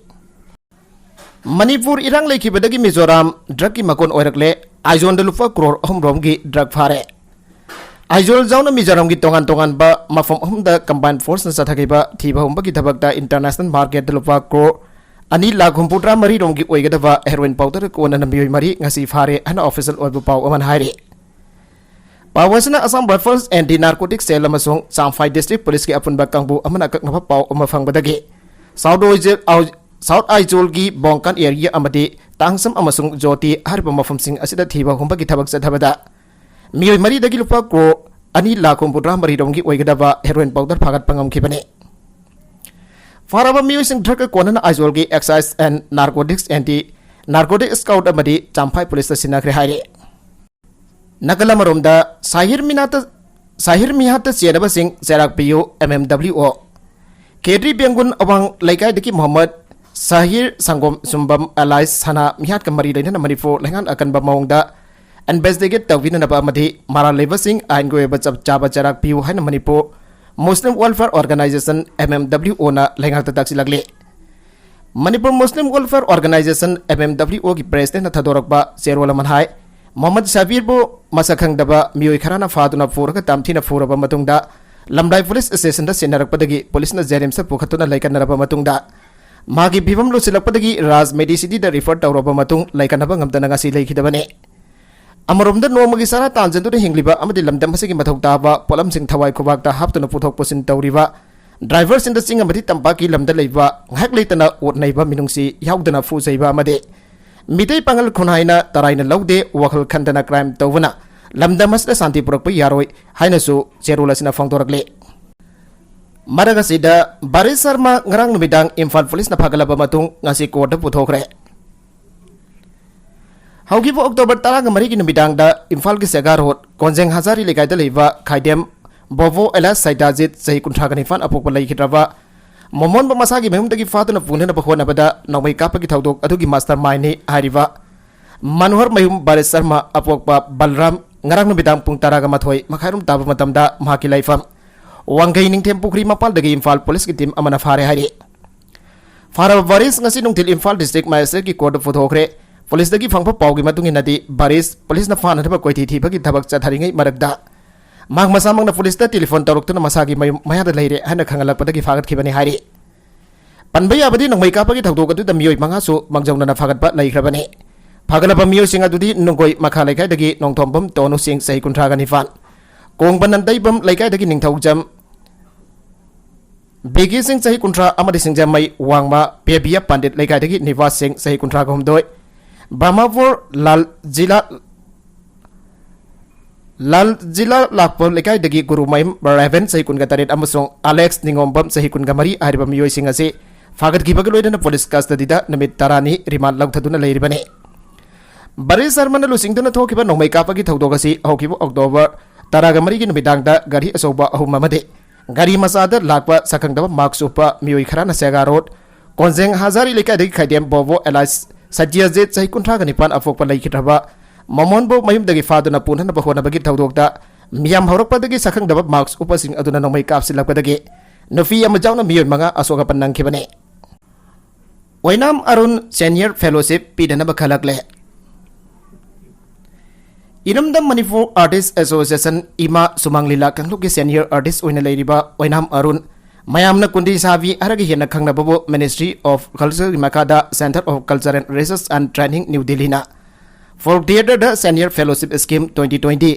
ꯃꯅꯤꯄꯨꯔ ꯏꯔꯥꯡ ꯂꯩꯈꯤꯕꯗꯒꯤ ꯃꯤꯖꯣꯔꯥꯝ drugꯀꯤ ꯃꯀꯣꯟ ꯑꯣꯏꯔꯛꯂꯦ꯫ ꯑꯥꯏꯖꯣꯜꯗ ꯂꯨꯄꯥ ꯀ꯭ꯔꯣꯔ ꯑꯍꯨꯝ ꯔꯣꯝꯒꯤ drug ꯐꯥꯔꯦ꯫ ꯑꯥꯏꯖꯣꯜ ꯌꯥꯎꯅ ꯃꯤꯖꯣꯔꯥꯝꯒꯤ ꯇꯣꯉꯥꯟ ꯇꯣꯉꯥꯟꯕ ꯃꯐꯝ ꯑꯍꯨꯝꯗ combined forceꯅ ꯆꯠꯊꯈꯤꯕ ꯊꯤꯕ ꯍꯨꯝꯕꯒꯤ ꯊꯕꯛꯇ international marketꯇ ꯂꯨꯄꯥ ꯀ꯭ꯔꯣꯔ ꯑꯅꯤ ꯂꯥꯈ ꯍꯨꯝꯐꯨꯇꯔꯥ ꯃꯔꯤ ꯔꯣꯝꯒꯤ ꯑꯣꯏꯒꯗꯕ heroin powder ꯀꯣꯟꯅꯅ ꯃꯤꯑꯣꯏ ꯃꯔꯤ ꯉꯁꯤ ꯐꯥꯔꯦ ꯍꯥꯏꯅ official ꯑꯣꯏꯕ ꯄꯥꯎ ꯑꯃꯅ ꯍꯥꯏꯔꯤ꯫ ꯄꯥꯎ ꯑꯁꯤꯅ Assam Rifles Anti Narcotic Cell ꯑꯃꯁꯨꯡ ꯆꯥꯝꯐꯥꯏ District Policeꯀꯤ ꯑꯄꯨꯟꯕ ꯀꯥꯡꯕꯨ ꯑꯃꯅ ꯑꯀꯛꯅꯕ ꯄꯥꯎ ꯑꯃ ꯐꯪꯕꯗꯒꯤ South Aizawl, South Aizawl ꯒꯤ ꯕꯣꯡꯀꯥꯟ area ꯑꯃꯗꯤ ꯇꯥꯡꯁꯝ ꯑꯃꯁꯨꯡ ꯖꯣꯇꯤ ꯍꯥꯏꯔꯤꯕ ꯃꯐꯝꯁꯤꯡ ꯑꯁꯤꯗ ꯊꯤꯕ ꯍꯨꯝꯕꯒꯤ ꯊꯕꯛ ꯆꯠꯊꯕꯗ ꯃꯤꯑꯣꯏ ꯃꯔꯤꯗꯒꯤ ꯂꯨꯄꯥ ꯀ꯭ꯔꯣꯔ ꯑꯅꯤ ꯂꯥꯈ ꯍꯨꯝꯐꯨꯇꯔꯥ ꯃꯔꯤ ꯔꯣꯝꯒꯤ ꯑꯣꯏꯒꯗꯕ heroin powder ꯐꯥꯒꯠꯄ ꯉꯝꯈꯤꯕꯅꯤ꯫ ꯐꯥꯔꯕ ꯃꯤꯑꯣꯏꯁꯤꯡ drugꯀ ꯀꯣꯟꯅꯅ ꯑꯥꯏꯖꯣꯜꯒꯤ Excise and Narcotics Anti Narcotic Squad ꯑꯃꯗꯤ ꯆꯥꯝꯐꯥꯏ Policeꯇ ꯁꯤꯟꯅꯈ꯭ꯔꯦ ꯍꯥꯏꯔꯤ꯫ ꯅꯥꯀꯜ ꯑꯃꯔꯣꯝꯗ ꯁꯥꯍꯤꯔ ꯃꯤꯅꯥꯠꯇ, ꯁꯥꯍꯤꯔ ꯃꯤꯍꯥꯠꯇ ꯆꯦꯟꯅꯕꯁꯤꯡ ꯆꯩꯔꯥꯛ ꯄꯤꯌꯨ, M M W O꯫ ꯈꯦꯇ꯭ꯔꯤ ꯕꯦꯡꯒꯨꯟ ꯑꯋꯥꯡ ꯂꯩꯀꯥꯏꯗꯒꯤ ꯃꯣꯍꯝꯃꯗ ꯁꯥꯍꯤꯔ ꯁꯪꯒꯣꯝ ꯁꯨꯝꯕꯝ alias ꯁꯅꯥ ꯃꯤꯍꯥꯠꯀ ꯃꯔꯤ ꯂꯩꯅꯅ ꯃꯅꯤꯄꯨꯔ ꯂꯩꯉꯥꯛꯅ ꯑꯀꯟꯕ ꯃꯑꯣꯡꯗ investigate ꯇꯧꯕꯤꯅꯅꯕ ꯑꯃꯗꯤ ꯃꯔꯥꯜ ꯂꯩꯕꯁꯤꯡ ꯑꯥꯏꯟꯒꯤ ꯑꯣꯏꯕ ꯆꯞ ꯆꯥꯕ ꯆꯩꯔꯥꯛ ꯄꯤꯌꯨ ꯍꯥꯏꯅ Manipur Muslim Welfare Organization, M M W O ꯅ ꯂꯩꯉꯥꯛꯇ ꯇꯥꯛꯁꯤꯜꯂꯛꯂꯤ꯫ Manipur Muslim Welfare Organization, M M W O ꯒꯤ presidentꯅ ꯊꯥꯗꯣꯔꯛꯄ ꯆꯦꯔꯣꯜ ꯑꯃꯅ ꯍꯥꯏ, ꯃꯣꯍꯝꯃꯗ ꯁꯥꯕꯤꯔꯕꯨ ꯃꯁꯛ ꯈꯪꯗꯕ ꯃꯤꯑꯣꯏ ꯈꯔꯅ ꯐꯥꯗꯨꯅ ꯄꯨꯔꯒ ꯇꯝꯊꯤꯅ ꯐꯨꯔꯕ ꯃꯇꯨꯡꯗ ꯂꯝꯂꯥꯏ ꯄꯨꯂꯤꯁ ꯁ꯭ꯇꯦꯁꯟꯗ ꯁꯤꯟꯅꯔꯛꯄꯗꯒꯤ ꯄꯨꯂꯤꯁꯅ ꯖꯦꯅꯤꯝꯁꯇ ꯄꯨꯈꯠꯇꯨꯅ ꯂꯩꯀꯠꯅꯔꯕ ꯃꯇꯨꯡꯗ ꯃꯍꯥꯛꯀꯤ ꯐꯤꯕꯝ ꯂꯨꯁꯤꯜꯂꯛꯄꯗꯒꯤ ꯔꯥꯖ ꯃꯦꯗꯤꯁꯤꯇꯤꯗ ꯔꯤꯐꯔ ꯇꯧꯔꯕ ꯃꯇꯨꯡ ꯂꯩꯀꯠꯅꯕ ꯉꯝꯗꯅ ꯉꯁꯤ ꯂꯩꯈꯤꯗꯕꯅꯤ꯫ ꯑꯃꯔꯣꯝꯗ ꯅꯣꯡꯃꯒꯤ ꯆꯔꯥ ꯇꯥꯟꯖꯗꯨꯅ ꯍꯤꯡꯂꯤꯕ ꯑꯃꯗꯤ ꯂꯝꯗꯝ ꯑꯁꯤꯒꯤ ꯃꯊꯧ ꯇꯥꯕ ꯄꯣꯠꯂꯝꯁꯤꯡ ꯊꯋꯥꯏ ꯈꯨꯕꯥꯛꯇ ꯍꯥꯞꯇꯨꯅ ꯄꯨꯊꯣꯛ ꯄꯨꯁꯤꯟ ꯇꯧꯔꯤꯕ ꯗ꯭ꯔꯥꯏꯚꯔꯁꯤꯡꯗ ꯆꯤꯡ ꯑꯃꯗꯤ ꯇꯝꯄꯥꯛꯀꯤ ꯂꯝꯗ ꯂꯩꯕ ꯉꯥꯏꯍꯥꯛ ꯂꯩꯇꯅ ꯑꯣꯠ ꯅꯩꯕ ꯃꯤꯅꯨꯡꯁꯤ ꯌꯥꯎꯗꯅ ꯐꯨ ꯆꯩꯕ ꯑꯃꯗꯤ ꯃꯤꯇꯩ ꯄꯥꯉꯜ ꯈꯨꯟꯅꯥꯏꯅ ꯇꯔꯥꯏꯅ ꯂꯧꯗꯦ, ꯋꯥꯈꯜ ꯈꯟꯗꯅ ꯀ꯭ꯔꯥꯏꯝ ꯇꯧꯕꯅ ꯂꯝꯗꯝ ꯑꯁꯤꯗ ꯁꯥꯟꯇꯤ ꯄꯨꯔꯛꯄ ꯌꯥꯔꯣꯏ ꯍꯥꯏꯅꯁꯨ ꯆꯦꯔꯣꯜ ꯑꯁꯤꯅ ꯐꯣꯡꯗꯣꯔꯛꯂꯤ꯫ ꯃꯔꯛ ꯑꯁꯤꯗ ꯕꯔꯤꯁ ꯁꯔꯃ ꯉꯔꯥꯡ ꯅꯨꯃꯤꯗꯥꯡ ꯏꯝꯐꯥꯜ ꯄꯨꯂꯤꯁꯅ ꯐꯥꯒꯠꯂꯕ ꯃꯇꯨꯡ ꯉꯁꯤ ꯀꯣꯔꯠꯇ ꯄꯨꯊꯣꯛꯈ꯭ꯔꯦ꯫ ꯍꯧꯈꯤꯕ ꯑꯣꯛꯇꯣꯕꯔ ꯇꯔꯥꯃꯔꯤꯒꯤ ꯅꯨꯃꯤꯗꯥꯡꯗ ꯏꯝꯐꯥꯜꯒꯤ ꯁꯦꯒꯥ ꯔꯣꯗ ꯀꯣꯟꯖꯦꯡ ꯍꯖꯥꯔꯤ ꯂꯩꯀꯥꯏꯗ ꯂꯩꯕ ꯈꯥꯏꯗꯦꯝ ꯕꯣꯕꯣ ꯑꯦꯂꯥꯁ ꯁꯩꯗꯥꯖꯤꯠ, ꯆꯍꯤ ꯀꯨꯟꯊ꯭ꯔꯥꯒ ꯅꯤꯄꯥꯟ ꯑꯄꯣꯛꯄ, ꯂꯩꯈꯤꯗ꯭ꯔꯕ ꯃꯃꯣꯟꯕ ꯃꯁꯥꯒꯤ ꯃꯌꯨꯝꯗꯒꯤ ꯐꯥꯗꯨꯅ ꯄꯨꯅꯅꯕ ꯍꯣꯠꯅꯕꯗ ꯅꯣꯡꯃꯩ ꯀꯥꯞꯄꯒꯤ ꯊꯧꯗꯣꯛ ꯑꯗꯨꯒꯤ ꯃꯥꯁꯇꯔ ꯃꯥꯏꯟꯅꯤ ꯍꯥꯏꯔꯤꯕ ꯃꯅꯣꯍꯔ ꯃꯌꯨꯝ ꯕꯔꯤꯁ ꯁꯔꯃ ꯑꯄꯣꯛꯄ ꯕꯜꯔꯥꯝ ꯉꯔꯥꯡ ꯅꯨꯃꯤꯗꯥꯡ ꯄꯨꯡ ꯇꯔꯥꯒ ꯃꯥꯊꯣꯏ ꯃꯈꯥꯏꯔꯣꯝ ꯇꯥꯕ ꯃꯇꯝꯗ ꯃꯍꯥꯛꯀꯤ ꯂꯩꯐꯝ ꯋꯥꯡꯈꯩ ꯅꯤꯡꯊꯦꯝ ꯄꯨꯈ꯭ꯔꯤ ꯃꯄꯥꯜꯗꯒꯤ ꯏꯝꯐꯥꯜ ꯄꯨꯂꯤꯁꯀꯤ ꯇꯤꯝ ꯑꯃꯅ ꯐꯥꯔꯦ ꯍꯥꯏꯔꯤ꯫ ꯐꯥꯔꯕ ꯕꯔꯤꯁ ꯉꯁꯤ ꯅꯨꯡꯊꯤꯜ ꯏꯝꯐꯥꯜ ꯗꯤꯁꯇ꯭ꯔꯤꯛ ꯃꯦꯖꯤꯁꯇ꯭ꯔꯦꯠꯀꯤ ꯀꯣꯔꯠꯇ ꯄꯨꯊꯣꯛꯈ꯭ꯔꯦ꯫ ꯄꯨꯂꯤꯁꯇꯒꯤ ꯐꯪꯕ ꯄꯥꯎꯒꯤ ꯃꯇꯨꯡ ꯏꯟꯅꯗꯤ ꯕꯔꯤꯁ ꯄꯨꯂꯤꯁꯅ ꯐꯥꯅꯅꯕ ꯀꯣꯏꯊꯤ ꯊꯤꯕꯒꯤ ꯊꯕꯛ ꯆꯠꯊꯔꯤꯉꯩ ꯃꯔꯛꯇ ꯃꯍꯥꯛ ꯃꯁꯥꯃꯛꯅ ꯄꯨꯂꯤꯁꯇ ꯇꯦꯂꯤꯐꯣꯟ ꯇꯧꯔꯛꯇꯨꯅ ꯃꯁꯥꯒꯤ ꯃꯌꯨꯝ ꯃꯌꯥꯗ ꯂꯩꯔꯦ ꯍꯥꯏꯅ ꯈꯪꯍꯜꯂꯛꯄꯗꯒꯤ ꯐꯥꯒꯠꯈꯤꯕꯅꯤ ꯍꯥꯏꯔꯤ꯫ ꯄꯟꯕ ꯌꯥꯕꯗꯤ ꯅꯣꯡꯃꯩ ꯀꯥꯞꯄꯒꯤ ꯊꯧꯗꯣꯛ ꯑꯗꯨꯗ ꯃꯤꯑꯣꯏ ꯃꯉꯥꯁꯨ ꯃꯥꯡꯖꯧꯅꯅ ꯐꯥꯒꯠꯄ ꯂꯩꯈ꯭ꯔꯕꯅꯤ꯫ ꯐꯥꯒꯠꯂꯕ ꯃꯤꯑꯣꯏꯁꯤꯡ ꯑꯗꯨꯗꯤ ꯅꯨꯡꯒꯣꯏ ꯃꯈꯥ ꯂꯩꯀꯥꯏꯗꯒꯤ ꯅꯣꯡꯊꯣꯝꯕꯝ ꯇꯣꯅꯨ ꯁꯤꯡ, ꯆꯍꯤ ꯀꯨꯟꯊ꯭ꯔꯥꯒ ꯅꯤꯄꯥꯟ, ꯀꯣꯡꯕ ꯅꯟꯗꯩꯕꯝ ꯂꯩꯀꯥꯏꯗꯒꯤ ꯅꯤꯡꯊꯧꯖꯝ ꯕꯤꯒꯤ ꯁꯤꯡ, ꯆꯍꯤ ꯀꯨꯟꯊ꯭ꯔꯥ, ꯑꯃꯗꯤ ꯁꯤꯡꯖꯃꯩ ꯋꯥꯡꯃ ꯄꯦꯕꯤꯌꯥ ꯄꯟꯗꯤꯠ ꯂꯩꯀꯥꯏꯗꯒꯤ ꯅꯤꯕꯥꯁ ꯁꯤꯡ, ꯆꯍꯤ ꯀꯨꯟꯊ꯭ꯔꯥꯒ ꯍꯨꯝꯗꯣꯏ, ꯕꯥꯃꯥꯄꯨꯔ ꯂꯥꯜ ꯖꯤꯂꯥ, ꯂꯥꯜ ꯖꯤꯂꯥ ꯂꯥꯛꯄ ꯂꯩꯀꯥꯏꯗꯒꯤ ꯒꯨꯔꯨꯃꯌꯨꯝ ꯔꯦꯚꯦꯟ, ꯆꯍꯤ ꯀꯨꯟꯒ ꯇꯔꯦꯠ, ꯑꯃꯁꯨꯡ ꯑꯂꯦꯛꯁ ꯅꯤꯉꯣꯝꯕꯝ, ꯆꯍꯤ ꯀꯨꯟꯒ ꯃꯔꯤ ꯍꯥꯏꯔꯤꯕ ꯃꯤꯑꯣꯏꯁꯤꯡ ꯑꯁꯤ ꯐꯥꯒꯠꯈꯤꯕꯒ ꯂꯣꯏꯅꯅ ꯄꯨꯂꯤꯁ ꯀꯁꯇꯗꯤꯗ ꯅꯨꯃꯤꯠ ꯇꯔꯥꯅꯤ ꯔꯤꯃꯥꯟ ꯂꯧꯊꯗꯨꯅ ꯂꯩꯔꯤꯕꯅꯤ꯫ ꯕꯔꯤꯁ ꯁꯔꯃꯅ ꯂꯨꯆꯤꯡꯗꯨꯅ ꯊꯣꯛꯈꯤꯕ ꯅꯣꯡꯃꯩ ꯀꯥꯞꯄꯒꯤ ꯊꯧꯗꯣꯛ ꯑꯁꯤ ꯍꯧꯈꯤꯕ ꯑꯣꯛꯇꯣꯕꯔ ꯇꯔꯥꯒ ꯃꯔꯤꯒꯤ ꯅꯨꯃꯤꯗꯥꯡꯗ ꯒꯥꯔꯤ ꯑꯆꯧꯕ ꯑꯍꯨꯝ ꯑꯃꯗꯤ ꯒꯥꯔꯤ ꯃꯆꯥꯗ ꯂꯥꯛꯄ ꯁꯛꯈꯪꯗꯕ ꯃꯥꯛꯁ ꯎꯞꯄ ꯃꯤꯑꯣꯏ ꯈꯔꯅ ꯁꯦꯒꯥ ꯔꯣꯗ ꯀꯣꯟꯖꯦꯡ ꯍꯖꯥꯔꯤ ꯂꯩꯀꯥꯏꯗꯒꯤ ꯈꯥꯏꯗꯦꯝ ꯕꯣꯕꯣ ꯑꯦꯂꯥꯏꯁ ꯁꯇ꯭ꯌꯖꯤꯠ, ꯆꯍꯤ ꯀꯨꯟꯊ꯭ꯔꯥꯒ ꯅꯤꯄꯥꯟ ꯑꯄꯣꯛꯄ, ꯂꯩꯈꯤꯗ꯭ꯔꯕ ꯃꯃꯣꯟꯕꯨ ꯃꯌꯨꯝꯗꯒꯤ ꯐꯥꯗꯨꯅ ꯄꯨꯅꯅꯕ ꯍꯣꯠꯅꯕꯒꯤ ꯊꯧꯗꯣꯛꯇ ꯃꯤꯌꯥꯝ ꯍꯧꯔꯛꯄꯗꯒꯤ ꯁꯛꯈꯪꯗꯕ ꯃꯥꯛꯁ ꯎꯞꯄꯁꯤꯡ ꯑꯗꯨꯅ ꯅꯣꯡꯃꯩ ꯀꯥꯞꯁꯤꯜꯂꯛꯄꯗꯒꯤ ꯅꯨꯄꯤ ꯑꯃ ꯌꯥꯎꯅ ꯃꯤꯑꯣꯏ ꯃꯉꯥ ꯑꯁꯣꯛ ꯑꯄꯟ ꯅꯪꯈꯤꯕꯅꯤ꯫ ꯑꯣꯏꯅꯥꯝ ꯑꯔꯨꯟ ꯁꯦꯅꯤꯌꯔ ꯐꯦꯂꯣꯁꯤꯞ ꯄꯤꯗꯅꯕ ꯈꯜꯂꯛꯂꯦ꯫ ꯏꯔꯝꯗꯝ ꯃꯅꯤꯄꯨꯔ ꯑꯥꯔꯇꯤꯁ ꯑꯦꯁꯣꯁꯤꯌꯦꯁꯟ, ꯏꯃꯥ ꯁꯨꯃꯥꯡ ꯂꯤꯂꯥ ꯀꯥꯡꯂꯨꯞꯀꯤ ꯁꯦꯅꯤꯌꯔ ꯑꯥꯔꯇꯤꯁ ꯑꯣꯏꯅ ꯂꯩꯔꯤꯕ ꯑꯣꯏꯅꯥꯝ ꯑꯔꯨꯟ, ꯃꯌꯥꯝꯅ ꯀꯨꯟꯗꯤ ꯁꯥꯕꯤ ꯍꯥꯏꯔꯒ ꯍꯦꯟꯅ ꯈꯪꯅꯕꯕꯨ Ministry of Cultureꯒꯤ ꯃꯈꯥꯗ Centre of Culture and Research and Training, New Delhiꯅ Folk Theatreꯗ Senior Fellowship Scheme twenty twenty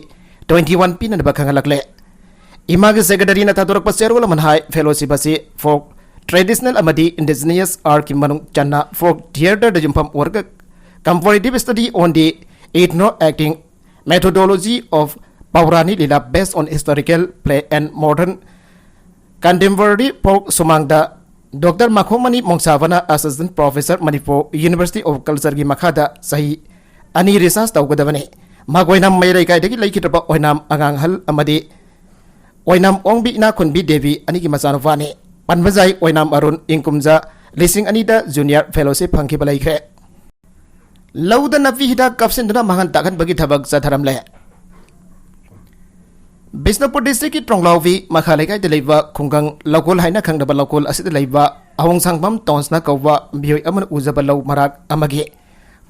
twenty one ꯄꯤꯅꯅꯕ ꯈꯪꯍꯜꯂꯛꯂꯦ꯫ ꯏꯃꯥꯒꯤ ꯁꯦꯀ꯭ꯔꯦꯇꯔꯤꯅ ꯊꯥꯗꯣꯔꯛꯄ ꯆꯦꯔꯣꯜ ꯑꯃꯅ ꯍꯥꯏ, ꯐꯦꯂꯣꯁꯤꯞ ꯑꯁꯤ ꯐꯣꯛ, ꯇ꯭ꯔꯦꯗꯤꯁꯅꯦꯜ ꯑꯃꯗꯤ ꯏꯟꯗꯤꯖꯤꯅꯁ ꯑꯥꯔꯠꯀꯤ ꯃꯅꯨꯡ ꯆꯟꯅ ꯐꯣꯛ ꯊꯤꯌꯦꯇꯔꯗ ꯌꯨꯝꯐꯝ ꯑꯣꯏꯔꯒ comparative study on the ethno acting methodology of Paurani Lila based on historical play and modern contemporary folk ꯁꯨꯃꯥꯡꯗ ꯗꯣꯛꯇꯔ ꯃꯈꯣꯃꯅꯤ ꯃꯣꯡꯁꯥꯕꯅ assistant professor, Manipur university of ꯀꯜꯆꯔꯒꯤ ꯃꯈꯥꯗ ꯆꯍꯤ ꯑꯅꯤ ꯔꯤꯁꯥꯔꯁ ꯇꯧꯒꯗꯕꯅꯤ꯫ ꯃꯈꯣꯏꯅ ꯃꯩꯔꯩꯀꯥꯏꯗꯒꯤ ꯂꯩꯈꯤꯗ꯭ꯔꯕ ꯑꯣꯏꯅꯥꯝ ꯑꯉꯥꯡ ꯑꯍꯜ ꯑꯃꯗꯤ ꯑꯣꯏꯅꯥꯝ ꯑꯣꯡꯕꯤ ꯏꯅꯥꯛꯈꯨꯟꯕꯤ ꯗꯦꯕꯤ ꯑꯅꯤꯒꯤ ꯃꯆꯥꯅꯨꯄꯥꯅꯤ꯫ ꯄꯟꯕꯖꯥꯏ ꯑꯣꯏꯅꯥꯝ ꯑꯔꯨꯟ ꯏꯪ ꯀꯨꯝꯖꯥ ꯂꯤꯁꯤꯡ ꯑꯅꯤꯗ ꯖꯨꯅꯤꯌꯔ ꯐꯦꯂꯣꯁꯤꯞ ꯐꯪꯈꯤꯕ ꯂꯩꯈ꯭ꯔꯦ꯫ ꯂꯧꯗ ꯅꯥꯄꯤ ꯍꯤꯗꯥꯛ ꯀꯥꯞꯁꯤꯟꯗꯨꯅ ꯃꯥꯡꯍꯟ ꯇꯥꯛꯍꯟꯕꯒꯤ ꯊꯕꯛ ꯆꯠꯊꯔꯝꯂꯦ꯫ ꯕꯤꯁꯅꯨꯄꯨꯔ ꯗꯤꯁꯇ꯭ꯔꯤꯛꯀꯤ ꯇ꯭ꯔꯣꯡꯂꯥꯎꯕꯤ ꯃꯈꯥ ꯂꯩꯀꯥꯏꯗ ꯂꯩꯕ ꯈꯨꯡꯒꯪ ꯂꯧꯀꯣꯜ ꯍꯥꯏꯅ ꯈꯪꯅꯕ ꯂꯧꯀꯣꯜ ꯑꯁꯤꯗ ꯂꯩꯕ ꯑꯍꯣꯡꯁꯥꯡꯕꯝ ꯇꯣꯟꯁꯅ ꯀꯧꯕ ꯃꯤꯑꯣꯏ ꯑꯃꯅ ꯎꯖꯕ ꯂꯧ ꯃꯔꯥꯛ ꯑꯃꯒꯤ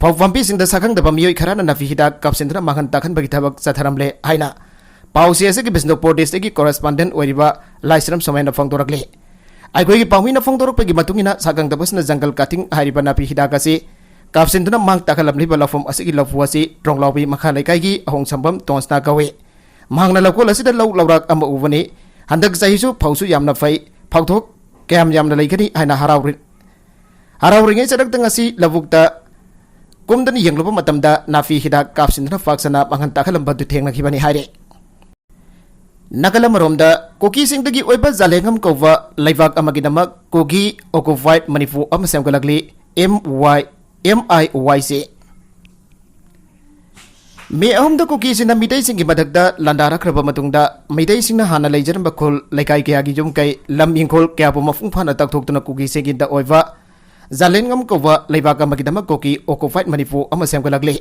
ꯐꯧ ꯄꯥꯝꯕꯤꯁꯤꯡꯗ ꯁꯛꯈꯪꯗꯕ ꯃꯤꯑꯣꯏ ꯈꯔꯅ ꯅꯥꯄꯤ ꯍꯤꯗꯥꯛ ꯀꯥꯞꯁꯤꯟꯗꯨꯅ ꯃꯥꯡꯍꯟ ꯇꯥꯛꯍꯟꯕꯒꯤ ꯊꯕꯛ ꯆꯠꯊꯔꯝꯂꯦ ꯍꯥꯏꯅ ꯄꯥꯎꯆꯦ ꯑꯁꯤꯒꯤ ꯕꯤꯁꯅꯨꯄꯨꯔ ꯗꯤꯁꯇ꯭ꯔꯤꯛꯀꯤ ꯀꯣꯔꯦꯁꯄꯣꯟꯗꯦꯟꯠ ꯑꯣꯏꯔꯤꯕ ꯂꯥꯏꯁ꯭ꯔꯝ ꯁꯣꯃꯦꯟꯅ ꯐꯣꯡꯗꯣꯔꯛꯂꯤ꯫ ꯑꯩꯈꯣꯏꯒꯤ ꯄꯥꯎꯃꯤꯅ ꯐꯣꯡꯗꯣꯔꯛꯄꯒꯤ ꯃꯇꯨꯡ ꯏꯟꯅ, ꯁꯛꯈꯪꯗꯕꯁꯤꯡꯅ ꯖꯪꯒꯜ ꯀꯥꯇꯤꯡ ꯍꯥꯏꯔꯤꯕ ꯅꯥꯄꯤ ꯍꯤꯗꯥꯛ ꯑꯁꯤ ꯀꯥꯞꯁꯤꯟꯗꯨꯅ ꯃꯥꯡ ꯇꯥꯛꯍꯜꯂꯝꯂꯤꯕ ꯂꯧꯐꯝ ꯑꯁꯤꯒꯤ ꯂꯧꯐꯨ ꯑꯁꯤ ꯇ꯭ꯔꯣꯡꯂꯥꯎꯕꯤ ꯃꯈꯥ ꯂꯩꯀꯥꯏꯒꯤ ꯑꯍꯣꯡꯁꯥꯡꯕꯝ ꯇꯣꯟꯁꯅ ꯀꯧꯏ꯫ ꯃꯍꯥꯛꯅ ꯂꯧꯀꯣꯜ ꯑꯁꯤꯗ ꯂꯧ ꯂꯧꯔꯥꯛ ꯑꯃ ꯎꯕꯅꯤ꯫ ꯍꯟꯗꯛ ꯆꯍꯤꯁꯨ ꯐꯧꯁꯨ ꯌꯥꯝꯅ ꯐꯩ, ꯐꯧꯊꯣꯛ ꯀꯌꯥꯝ ꯌꯥꯝꯅ ꯂꯩꯒꯅꯤ ꯍꯥꯏꯅ ꯍꯔꯥꯎꯔꯤ꯫ ꯍꯔꯥꯎꯔꯤꯉꯩ ꯆꯔꯛꯇ ꯉꯁꯤ ꯂꯧꯕꯨꯛꯇ ꯀꯨꯝꯗꯨꯅ ꯌꯦꯡꯂꯨꯕ ꯃꯇꯝꯗ ꯅꯥꯄꯤ ꯍꯤꯗꯥꯛ ꯀꯥꯞꯁꯤꯟꯗꯨꯅ ꯄꯥꯛ ꯁꯟꯅ ꯃꯥꯡꯍꯟ ꯇꯥꯛꯍꯜꯂꯝꯕꯗꯨ ꯊꯦꯡꯅꯈꯤꯕꯅꯤ ꯍꯥꯏꯔꯤ꯫ ꯅꯥꯀꯜ ꯑꯃꯔꯣꯝꯗ, ꯀꯨꯀꯤꯁꯤꯡꯗꯒꯤ ꯑꯣꯏꯕ ꯖꯥꯂꯦꯡꯉꯝ ꯀꯧꯕ ꯂꯩꯕꯥꯛ ꯑꯃꯒꯤꯗꯃꯛ ꯀꯨꯀꯤ ꯑꯣꯀꯨꯄꯥꯏꯗ ꯃꯅꯤꯄꯨꯔ ꯑꯃ ꯁꯦꯝꯒꯠꯂꯛꯂꯤ, ꯑꯦꯝ ꯋꯥꯏ, ꯑꯦꯝ ꯑꯥꯏ ꯋꯥꯏ ꯁꯤ꯫ ꯃꯦ ꯑꯍꯨꯝꯗ ꯀꯨꯀꯤꯁꯤꯡꯅ ꯃꯤꯇꯩꯁꯤꯡꯒꯤ ꯃꯊꯛꯇ ꯂꯥꯟꯗꯥꯔꯛꯈ꯭ꯔꯕ ꯃꯇꯨꯡꯗ, ꯃꯤꯇꯩꯁꯤꯡꯅ ꯍꯥꯟꯅ ꯂꯩꯖꯔꯝꯕ ꯈꯨꯜ ꯂꯩꯀꯥꯏ ꯀꯌꯥꯒꯤ ꯌꯨꯝ ꯀꯩ, ꯂꯝ ꯏꯪꯈꯣꯜ ꯀꯌꯥꯕꯨ ꯃꯄꯨꯡ ꯐꯥꯅ ꯇꯥꯛꯊꯣꯛꯇꯨꯅ ꯀꯨꯀꯤꯁꯤꯡꯒꯤꯗ ꯑꯣꯏꯕ ꯖꯥꯂꯦꯟꯉꯝ ꯀꯧꯕ ꯂꯩꯕꯥꯛ ꯑꯃꯒꯤꯗꯃꯛ ꯀꯨꯀꯤ ꯑꯣꯀꯨꯄꯥꯏꯗ ꯃꯅꯤꯄꯨꯔ ꯑꯃ ꯁꯦꯝꯒꯠꯂꯛꯂꯤ꯫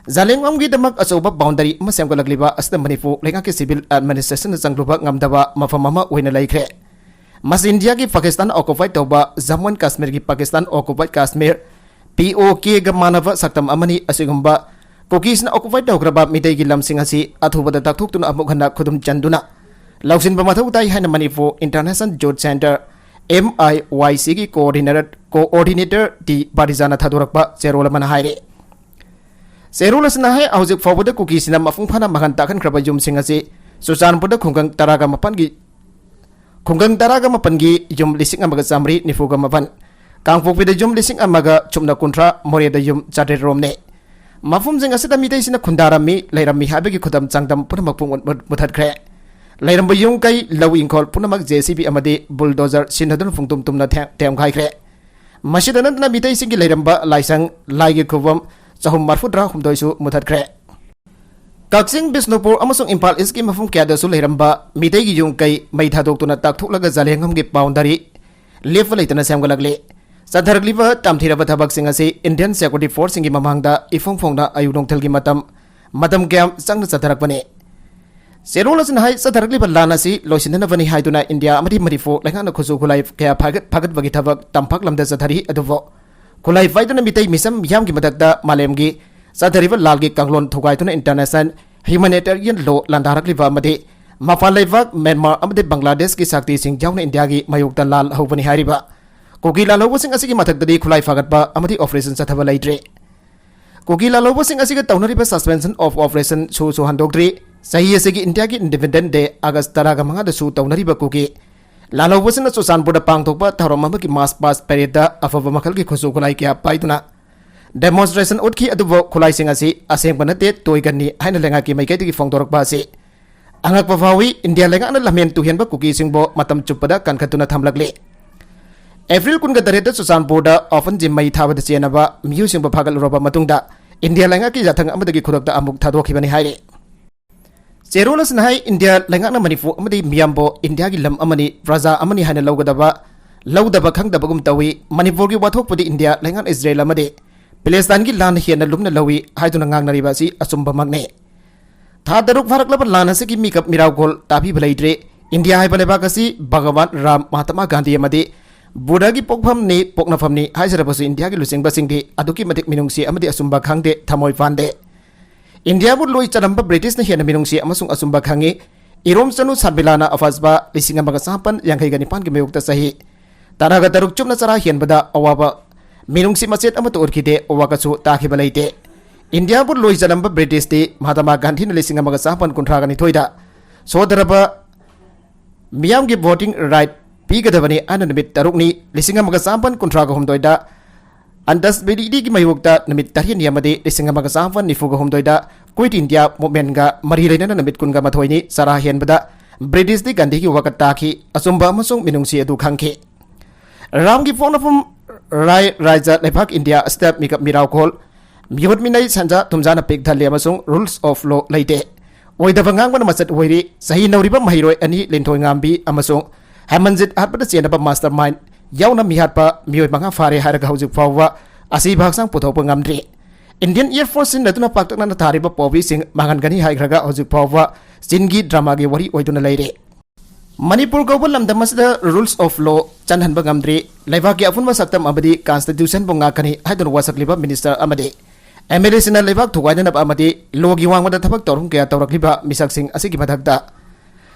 ꯖꯥꯂꯦꯟꯉꯝꯒꯤꯗꯃꯛ ꯑꯆꯧꯕ ꯕꯥꯎꯟꯗꯔꯤ ꯑꯃ ꯁꯦꯝꯒꯠꯂꯛꯂꯤꯕ ꯑꯁꯤꯗ ꯃꯅꯤꯄꯨꯔ ꯂꯩꯉꯥꯛꯀꯤ ꯁꯤꯚꯤꯜ ꯑꯦꯗꯃꯤꯅꯤꯁꯇ꯭ꯔꯦꯁꯟꯅ ꯆꯪꯂꯨꯕ ꯉꯝꯗꯕ ꯃꯐꯝ ꯑꯃ ꯑꯣꯏꯅ ꯂꯩꯈ꯭ꯔꯦ꯫ ꯃꯁꯤ ꯏꯟꯗꯤꯌꯥꯒꯤ ꯄꯥꯀꯤꯁꯇꯥꯟ ꯑꯣꯀꯨꯄꯥꯏꯗ ꯇꯧꯕ ꯖꯝꯃꯨ ꯑꯦꯟ ꯀꯥꯁꯃꯤꯔꯒꯤ ꯄꯥꯀꯤꯁꯇꯥꯟ ꯑꯣꯀꯨꯄꯥꯏꯗ ꯀꯥꯁꯃꯤꯔ, ꯄꯤ ꯑꯣ ꯀꯦꯒ ꯃꯥꯟꯅꯕ ꯁꯛꯇꯝ ꯑꯃꯅꯤ꯫ ꯑꯁꯤꯒꯨꯝꯕ ꯀꯨꯀꯤꯁꯅ ꯑꯣꯀꯨꯄꯥꯏ ꯇꯧꯈ꯭ꯔꯕ ꯃꯤꯇꯩꯒꯤ ꯂꯝꯁꯤꯡ ꯑꯁꯤ ꯑꯊꯨꯕꯗ ꯇꯥꯛꯊꯣꯛꯇꯨꯅ ꯑꯃꯨꯛ ꯍꯟꯅ ꯈꯨꯗꯨꯝ ꯆꯟꯗꯨꯅ ꯂꯧꯁꯤꯟꯕ ꯃꯊꯧ ꯇꯥꯏ ꯍꯥꯏꯅ ꯃꯅꯤꯄꯨꯔ ꯏꯟꯇꯔꯅꯦꯁꯅꯦꯜ ꯌꯨꯠ ꯁꯦꯟꯇꯔ, ꯑꯦꯝ ꯑꯥꯏ ꯋꯥꯏ ꯁꯤꯒꯤ ꯀꯣꯑꯣꯔꯗꯤꯅꯦꯇꯔ, ꯀꯣꯑꯣꯔꯗꯤꯅꯦꯇꯔ ꯇꯤ ꯕꯥꯔꯤꯖꯥꯅ ꯊꯥꯗꯣꯔꯛꯄ ꯆꯦꯔꯣꯜ ꯑꯃꯅ ꯍꯥꯏꯔꯤ꯫ ꯆꯦꯔꯣꯜ ꯑꯁꯤꯅ ꯍꯥꯏ, ꯍꯧꯖꯤꯛ ꯐꯥꯎꯕꯗ ꯀꯨꯀꯤꯁꯤꯅ ꯃꯄꯨꯡ ꯐꯥꯅ ꯃꯥꯡꯍꯟ ꯇꯥꯛꯍꯟꯈ꯭ꯔꯕ ꯌꯨꯝꯁꯤꯡ ꯑꯁꯤ ꯆꯨꯔꯆꯥꯟꯄꯨꯔꯗ ꯈꯨꯡꯒꯪ ꯇꯔꯥꯒ ꯃꯥꯄꯟꯒꯤ, ꯈꯨꯡꯒꯪ ꯇꯔꯥꯒ ꯃꯥꯄꯟꯒꯤ ꯌꯨꯝ ꯂꯤꯁꯤꯡ ꯑꯃꯒ ꯆꯥꯃꯔꯤ ꯅꯤꯐꯨꯒ ꯃꯥꯄꯟ, ꯀꯥꯡꯄꯣꯛꯄꯤꯗ ꯌꯨꯝ ꯂꯤꯁꯤꯡ ꯑꯃꯒ ꯁꯨꯞꯅ ꯀꯨꯟꯊ꯭ꯔꯥ, ꯃꯣꯔꯦꯗ ꯌꯨꯝ ꯆꯥꯇ꯭ꯔꯦꯠ ꯔꯣꯝꯅꯤ꯫ ꯃꯐꯝꯁꯤꯡ ꯑꯁꯤꯗ ꯃꯤꯇꯩꯁꯤꯡꯅ ꯈꯨꯟꯗꯥꯔꯝꯃꯤ, ꯂꯩꯔꯝꯃꯤ ꯍꯥꯏꯕꯒꯤ ꯈꯨꯗꯝ ꯆꯥꯡꯗꯝ ꯄꯨꯝꯅꯃꯛ ꯄꯨꯡꯃꯨꯠ ꯃꯨꯠ-, ꯃꯨꯊꯠꯈ꯭ꯔꯦ꯫ ꯂꯩꯔꯝꯕ ꯌꯨꯝ ꯀꯩ, ꯂꯧ ꯏꯪꯈꯣꯜ ꯄꯨꯝꯅꯃꯛ ꯖꯦ ꯁꯤ ꯕꯤ ꯑꯃꯗꯤ ꯕꯨꯜꯗꯣꯖꯔ ꯁꯤꯖꯤꯟꯅꯗꯨꯅ ꯄꯨꯡꯇꯨꯝ ꯇꯨꯝꯅ ꯊꯦꯝ-, ꯊꯦꯝꯈꯥꯏꯈ꯭ꯔꯦ꯫ ꯃꯁꯤꯗ ꯅꯠꯇꯅ ꯃꯤꯇꯩꯁꯤꯡꯒꯤ ꯂꯩꯔꯝꯕ ꯂꯥꯏꯁꯪ, ꯂꯥꯏꯒꯤ ꯈꯨꯕꯝ ꯆꯍꯨꯝ ꯃꯔꯤꯐꯨꯇꯔꯥ ꯍꯨꯝꯗꯣꯏꯁꯨ ꯃꯨꯊꯠꯈ꯭ꯔꯦ꯫ ꯀꯛꯆꯤꯡ, ꯕꯤꯁꯅꯨꯄꯨꯔ ꯑꯃꯁꯨꯡ ꯏꯝꯐꯥꯜ ꯏꯁꯀꯤ ꯃꯐꯝ ꯀꯌꯥꯗꯁꯨ ꯂꯩꯔꯝꯕ ꯃꯤꯇꯩꯒꯤ ꯌꯨꯝ ꯀꯩ ꯃꯩ ꯊꯥꯗꯣꯛꯇꯨꯅ ꯇꯥꯛꯊꯣꯛꯂꯒ ꯖꯂꯦꯡꯉꯝꯒꯤ boundary ꯂꯦꯞꯄ ꯂꯩꯇꯅ ꯁꯦꯝꯒꯠꯂꯛꯂꯤ꯫ ꯆꯠꯊꯔꯛꯂꯤꯕ ꯇꯝꯊꯤꯔꯕ ꯊꯕꯛꯁꯤꯡ ꯑꯁꯤ Indian Security Force ꯁꯤꯡꯒꯤ ꯃꯃꯥꯡꯗ ꯏꯐꯣꯡ ꯐꯣꯡꯅ ꯑꯌꯨꯛ ꯅꯨꯡꯊꯤꯜꯒꯤ ꯃꯇꯝ, ꯃꯇꯝ ꯀꯌꯥ ꯆꯪꯅ ꯆꯠꯊꯔꯛꯄꯅꯤ꯫ ꯆꯦꯔꯣꯜ ꯑꯁꯤꯅ ꯍꯥꯏ, ꯆꯠꯊꯔꯛꯂꯤꯕ ꯂꯥꯟ ꯑꯁꯤ ꯂꯣꯏꯁꯤꯟꯅꯅꯕꯅꯤ ꯍꯥꯏꯗꯨꯅ ꯏꯟꯗꯤꯌꯥ ꯑꯃꯗꯤ ꯃꯅꯤꯄꯨꯔ ꯂꯩꯉꯥꯛꯅ ꯈꯨꯠꯁꯨ ꯈꯨꯠꯂꯥꯏ ꯀꯌꯥ ꯐꯥꯒꯠ-, ꯐꯥꯒꯠꯄꯒꯤ ꯊꯕꯛ ꯇꯝꯄꯥꯛ ꯂꯝꯗ ꯆꯠꯊꯔꯤ꯫ ꯑꯗꯨꯕꯨ ꯈꯨꯠꯂꯥꯏ ꯄꯥꯏꯗꯨꯅ ꯃꯤꯇꯩ ꯃꯤꯆꯝ ꯃꯤꯌꯥꯝꯒꯤ ꯃꯊꯛꯇ ꯃꯥꯂꯦꯝꯒꯤ ꯆꯠꯊꯔꯤꯕ ꯂꯥꯜꯒꯤ ꯀꯥꯡꯂꯣꯟ ꯊꯨꯒꯥꯏꯗꯨꯅ international humanitarian law ꯂꯥꯟꯗꯥꯔꯛꯂꯤꯕ ꯑꯃꯗꯤ ꯃꯄꯥꯟ ꯂꯩꯕꯥꯛ ꯃ꯭ꯌꯥꯟꯃꯥꯔ ꯑꯃꯗꯤ ꯕꯪꯒ꯭ꯂꯥꯗꯦꯁꯀꯤ ꯁꯛꯇꯤꯁꯤꯡ ꯌꯥꯎꯅ ꯏꯟꯗꯤꯌꯥꯒꯤ ꯃꯥꯌꯣꯛꯇ ꯂꯥꯜ ꯍꯧꯕꯅꯤ ꯍꯥꯏꯔꯤꯕ ꯀꯨꯀꯤ ꯂꯥꯜꯍꯧꯕꯁꯤꯡ ꯑꯁꯤꯒꯤ ꯃꯊꯛꯇꯗꯤ ꯈꯨꯠꯂꯥꯏ ꯐꯥꯒꯠꯄ ꯑꯃꯗꯤ operation ꯆꯠꯊꯕ ꯂꯩꯇ꯭ꯔꯤ꯫ ꯀꯨꯀꯤ ꯂꯥꯜꯍꯧꯕꯁꯤꯡ ꯑꯁꯤꯒ ꯇꯧꯅꯔꯤꯕ suspension of operation ꯁꯨꯁꯨ ꯍꯟꯗꯣꯛꯇ꯭ꯔꯤ꯫ ꯆꯍꯤ ꯑꯁꯤꯒꯤ ꯏꯟꯗꯤꯌꯥꯒꯤ Independence Day ꯑꯥꯒꯁ ꯇꯔꯥꯒ ꯃꯉꯥꯗꯁꯨ ꯇꯧꯅꯔꯤꯕ ꯀꯨꯀꯤ ꯂꯥꯜꯍꯧꯕꯁꯤꯡꯅ ꯆꯨꯔꯆꯥꯟꯄꯨꯔꯗ ꯄꯥꯡꯊꯣꯛꯄ ꯊꯧꯔꯝ ꯑꯃꯒꯤ march past parade ꯗ ꯑꯐꯕ ꯃꯈꯜꯒꯤ ꯈꯨꯠꯁꯨ ꯈꯨꯠꯂꯥꯏ ꯀꯌꯥ ꯄꯥꯏꯗꯨꯅ demonstration ꯎꯠꯈꯤ꯫ ꯑꯗꯨꯕꯨ ꯈꯨꯠꯂꯥꯏꯁꯤꯡ ꯑꯁꯤ ꯑꯁꯦꯡꯕ ꯅꯠꯇꯦ, ꯇꯣꯏꯒꯟꯅꯤ ꯍꯥꯏꯅ ꯂꯩꯉꯥꯛꯀꯤ ꯃꯥꯏꯀꯩꯗꯒꯤ ꯐꯣꯡꯗꯣꯔꯛꯄ ꯑꯁꯤ ꯑꯉꯛꯄ ꯐꯥꯎꯏ꯫ ꯏꯟꯗꯤꯌꯥ ꯂꯩꯉꯥꯛꯅ ꯂꯝꯍꯦꯟ ꯇꯨꯍꯦꯟꯕ ꯀꯨꯀꯤꯁꯤꯡꯕꯨ ꯃꯇꯝ ꯆꯨꯞꯄꯗ ꯀꯟꯈꯠꯇꯨꯅ ꯊꯝꯂꯛꯂꯤ꯫ ꯑꯦꯄ꯭ꯔꯤꯜ ꯀꯨꯟꯒ ꯇꯔꯦꯠꯇ ꯆꯨꯔꯆꯥꯟꯄꯨꯔꯗ orphan ꯁꯤ ꯃꯩ ꯊꯥꯕꯗ ꯆꯦꯟꯅꯕ ꯃꯤꯑꯣꯏꯁꯤꯡꯕꯨ ꯐꯥꯒꯠꯂꯨꯔꯕ ꯃꯇꯨꯡꯗ ꯏꯟꯗꯤꯌꯥ ꯂꯩꯉꯥꯛꯀꯤ ꯌꯥꯊꯪ ꯑꯃꯗꯒꯤ ꯈꯨꯗꯛꯇ ꯑꯃꯨꯛ ꯊꯥꯗꯣꯛꯈꯤꯕꯅꯤ ꯍꯥꯏꯔꯤ꯫ ꯆꯦꯔꯣꯜ ꯑꯁꯤꯅ ꯍꯥꯏ, ꯏꯟꯗꯤꯌꯥ ꯂꯩꯉꯥꯛꯅ ꯃꯅꯤꯄꯨꯔ ꯑꯃꯗꯤ ꯃꯤꯌꯥꯝꯕꯨ ꯏꯟꯗꯤꯌꯥꯒꯤ ꯂꯝ ꯑꯃꯅꯤ, ꯄ꯭ꯔꯖꯥ ꯑꯃꯅꯤ ꯍꯥꯏꯅ ꯂꯧꯒꯗꯕ, ꯂꯧꯗꯕ ꯈꯪꯗꯕꯒꯨꯝ ꯇꯧꯏ꯫ ꯃꯅꯤꯄꯨꯔꯒꯤ ꯋꯥꯊꯣꯛꯄꯨꯗꯤ ꯏꯟꯗꯤꯌꯥ ꯂꯩꯉꯥꯛꯅ ꯏꯖꯔꯦꯜ ꯑꯃꯗꯤ ꯄꯦꯂꯦꯁꯇꯥꯏꯟꯒꯤ ꯂꯥꯟꯅ ꯍꯦꯟꯅ ꯂꯨꯝꯅ ꯂꯧꯏ ꯍꯥꯏꯗꯨꯅ ꯉꯥꯡꯅꯔꯤꯕ ꯑꯁꯤ ꯑꯆꯨꯝꯕꯃꯛꯅꯤ꯫ ꯊꯥ ꯇꯔꯨꯛ ꯐꯥꯔꯛꯂꯕ ꯂꯥꯟ ꯑꯁꯤꯒꯤ ꯃꯤꯀꯞ ꯃꯤꯔꯥꯎꯈꯣꯜ ꯇꯥꯕꯤꯕ ꯂꯩꯇ꯭ꯔꯤ꯫ ꯏꯟꯗꯤꯌꯥ ꯍꯥꯏꯕ ꯂꯩꯕꯥꯛ ꯑꯁꯤ ꯚꯒꯋꯥꯟ ꯔꯥꯝ, ꯃꯍꯥꯇꯃꯥ ꯒꯥꯟꯙꯤ ꯑꯃꯗꯤ ꯕꯨꯙꯒꯤ ꯄꯣꯛꯐꯝꯅꯤ, ꯄꯣꯛꯅꯐꯝꯅꯤ ꯍꯥꯏꯖꯔꯕꯁꯨ ꯏꯟꯗꯤꯌꯥꯒꯤ ꯂꯨꯆꯤꯡꯕꯁꯤꯡꯗꯤ ꯑꯗꯨꯛꯀꯤ ꯃꯇꯤꯛ ꯃꯤꯅꯨꯡꯁꯤ ꯑꯃꯗꯤ ꯑꯆꯨꯝꯕ ꯈꯪꯗꯦ, ꯊꯃꯣꯏ ꯄꯥꯟꯗꯦ꯫ ꯏꯟꯗꯤꯌꯥꯕꯨ ꯂꯣꯏ ꯆꯠꯂꯝꯕ ꯕ꯭ꯔꯤꯇꯤꯁꯅ ꯍꯦꯟꯅ ꯃꯤꯅꯨꯡꯁꯤ ꯑꯃꯁꯨꯡ ꯑꯆꯨꯝꯕ ꯈꯪꯉꯤ꯫ ꯏꯔꯣꯝ ꯆꯅꯨ ꯁꯥꯟꯕꯤꯂꯥꯅ ꯑꯐꯖꯕ ꯂꯤꯁꯤꯡ ꯑꯃꯒ ꯆꯃꯥꯄꯟ ꯌꯥꯡꯈꯩꯒ ꯅꯤꯄꯥꯟꯒꯤ ꯃꯥꯌꯣꯛꯇ ꯆꯍꯤ ꯇꯔꯥꯒ ꯇꯔꯨꯛ ꯆꯨꯞꯅ ꯆꯔꯥ ꯍꯦꯟꯕꯗ ꯑꯋꯥꯕ ꯃꯤꯅꯨꯡꯁꯤ ꯃꯆꯦꯠ ꯑꯃꯠꯇ ꯎꯠꯈꯤꯗꯦ, ꯑꯋꯥꯀꯁꯨ ꯇꯥꯈꯤꯕ ꯂꯩꯇꯦ꯫ ꯏꯟꯗꯤꯌꯥꯕꯨ ꯂꯣꯏ ꯆꯠꯂꯝꯕ ꯕ꯭ꯔꯤꯇꯤꯁꯇꯤ ꯃꯍꯥꯇꯃꯥ ꯒꯥꯟꯙꯤꯅ ꯂꯤꯁꯤꯡ ꯑꯃꯒ ꯆꯃꯥꯄꯟ ꯀꯨꯟꯊ꯭ꯔꯥꯒ ꯅꯤꯊꯣꯏꯗ ꯁꯣꯗꯔꯕ ꯃꯤꯌꯥꯝꯒꯤ ꯚꯣꯇꯤꯡ ꯔꯥꯏꯠ ꯄꯤꯒꯗꯕꯅꯤ ꯍꯥꯏꯅ ꯅꯨꯃꯤꯠ ꯇꯔꯨꯛꯅꯤ, ꯂꯤꯁꯤꯡ ꯑꯃꯒ ꯆꯃꯥꯄꯟ ꯀꯨꯟꯊ꯭ꯔꯥꯒ ꯍꯨꯝꯗꯣꯏꯗ ꯑꯟꯗꯁꯕꯤꯂꯤꯇꯤꯒꯤ ꯃꯥꯌꯣꯛꯇ ꯅꯨꯃꯤꯠ ꯇꯔꯦꯠꯅꯤ ꯑꯃꯗꯤ ꯂꯤꯁꯤꯡ ꯑꯃꯒ ꯆꯃꯥꯄꯟ ꯅꯤꯐꯨꯒ ꯍꯨꯝꯗꯣꯏꯗ ꯀ꯭ꯋꯤꯠ ꯏꯟꯗꯤꯌꯥ ꯃꯨꯚꯃꯦꯟꯒ ꯃꯔꯤ ꯂꯩꯅꯅ ꯅꯨꯃꯤꯠ ꯀꯨꯟꯒ ꯃꯥꯊꯣꯏꯅꯤ ꯆꯔꯥ ꯍꯦꯟꯕꯗ ꯕ꯭ꯔꯤꯇꯤꯁꯇꯤ ꯒꯥꯟꯙꯤꯒꯤ ꯋꯥꯀꯠ ꯇꯥꯈꯤ, ꯑꯆꯨꯝꯕ ꯑꯃꯁꯨꯡ ꯃꯤꯅꯨꯡꯁꯤ ꯑꯗꯨ ꯈꯪꯈꯤ꯫ ꯔꯥꯝꯒꯤ ꯄꯣꯛꯅꯐꯝ ꯔꯥꯏ ꯔꯥꯏꯖ ꯂꯩꯕꯥꯛ ꯏꯟꯗꯤꯌꯥ ꯑꯁꯤꯗ ꯃꯤꯀꯞ ꯃꯤꯔꯥꯎꯈꯣꯜ, ꯃꯤꯍꯨꯠ ꯃꯤꯅꯩ ꯁꯟꯖꯥ ꯊꯨꯝꯖꯥꯅ ꯄꯤꯛ ꯊꯜꯂꯤ ꯑꯃꯁꯨꯡ rules of law ꯂꯩꯇꯦ꯫ ꯑꯣꯏꯗꯕ ꯉꯥꯡꯕꯅ ꯃꯆꯠ ꯑꯣꯏꯔꯤ꯫ ꯆꯍꯤ ꯅꯧꯔꯤꯕ ꯃꯍꯩꯔꯣꯏ ꯑꯅꯤ ꯂꯤꯟꯊꯣꯏ ꯉꯥꯝꯕꯤ ꯑꯃꯁꯨꯡ ꯍꯦꯃꯟꯖꯤꯠ ꯍꯥꯠꯄꯗ ꯆꯦꯟꯅꯕ mastermind ꯌꯥꯎꯅ ꯃꯤꯍꯥꯠꯄ ꯃꯤꯑꯣꯏ ꯃꯉꯥ ꯐꯥꯔꯦ ꯍꯥꯏꯔꯒ ꯍꯧꯖꯤꯛ ꯐꯥꯎꯕ ꯑꯁꯤꯕ ꯍꯛꯆꯥꯡ ꯄꯨꯊꯣꯛꯄ ꯉꯝꯗ꯭ꯔꯤ꯫ Indian Air Force ꯁꯤꯖꯤꯟꯅꯗꯨꯅ ꯄꯥꯛꯇꯛꯅꯅ ꯊꯥꯔꯤꯕ ꯄꯥꯎꯕꯤꯁꯤꯡ ꯃꯥꯡꯍꯟꯒꯅꯤ ꯍꯥꯏꯈ꯭ꯔꯒ ꯍꯧꯖꯤꯛ ꯐꯥꯎꯕ ꯆꯤꯟꯒꯤ drama ꯒꯤ ꯋꯥꯔꯤ ꯑꯣꯏꯗꯨꯅ ꯂꯩꯔꯤ꯫ ꯃꯅꯤꯄꯨꯔ ꯀꯧꯕ ꯂꯝꯗꯝ ꯑꯁꯤꯗ rules of law ꯆꯜꯍꯟꯕ ꯉꯝꯗ꯭ꯔꯤ꯫ ꯂꯩꯕꯥꯛꯀꯤ ꯑꯄꯨꯟꯕ ꯁꯛꯇꯝ ꯑꯃꯗꯤ constitution ꯕꯨ ꯉꯥꯛꯀꯅꯤ ꯍꯥꯏꯗꯨꯅ ꯋꯥꯁꯛꯂꯤꯕ minister ꯑꯃꯗꯤ MLA ꯁꯤꯡꯅ ꯂꯩꯕꯥꯛ ꯊꯨꯒꯥꯏꯅꯅꯕ ꯑꯃꯗꯤ law ꯒꯤ ꯋꯥꯡꯃꯗ ꯊꯕꯛ ꯊꯧꯔꯝ ꯀꯌꯥ ꯇꯧꯔꯛꯂꯤꯕ ꯃꯤꯁꯛꯁꯤꯡ ꯑꯁꯤꯒꯤ ꯃꯊꯛꯇ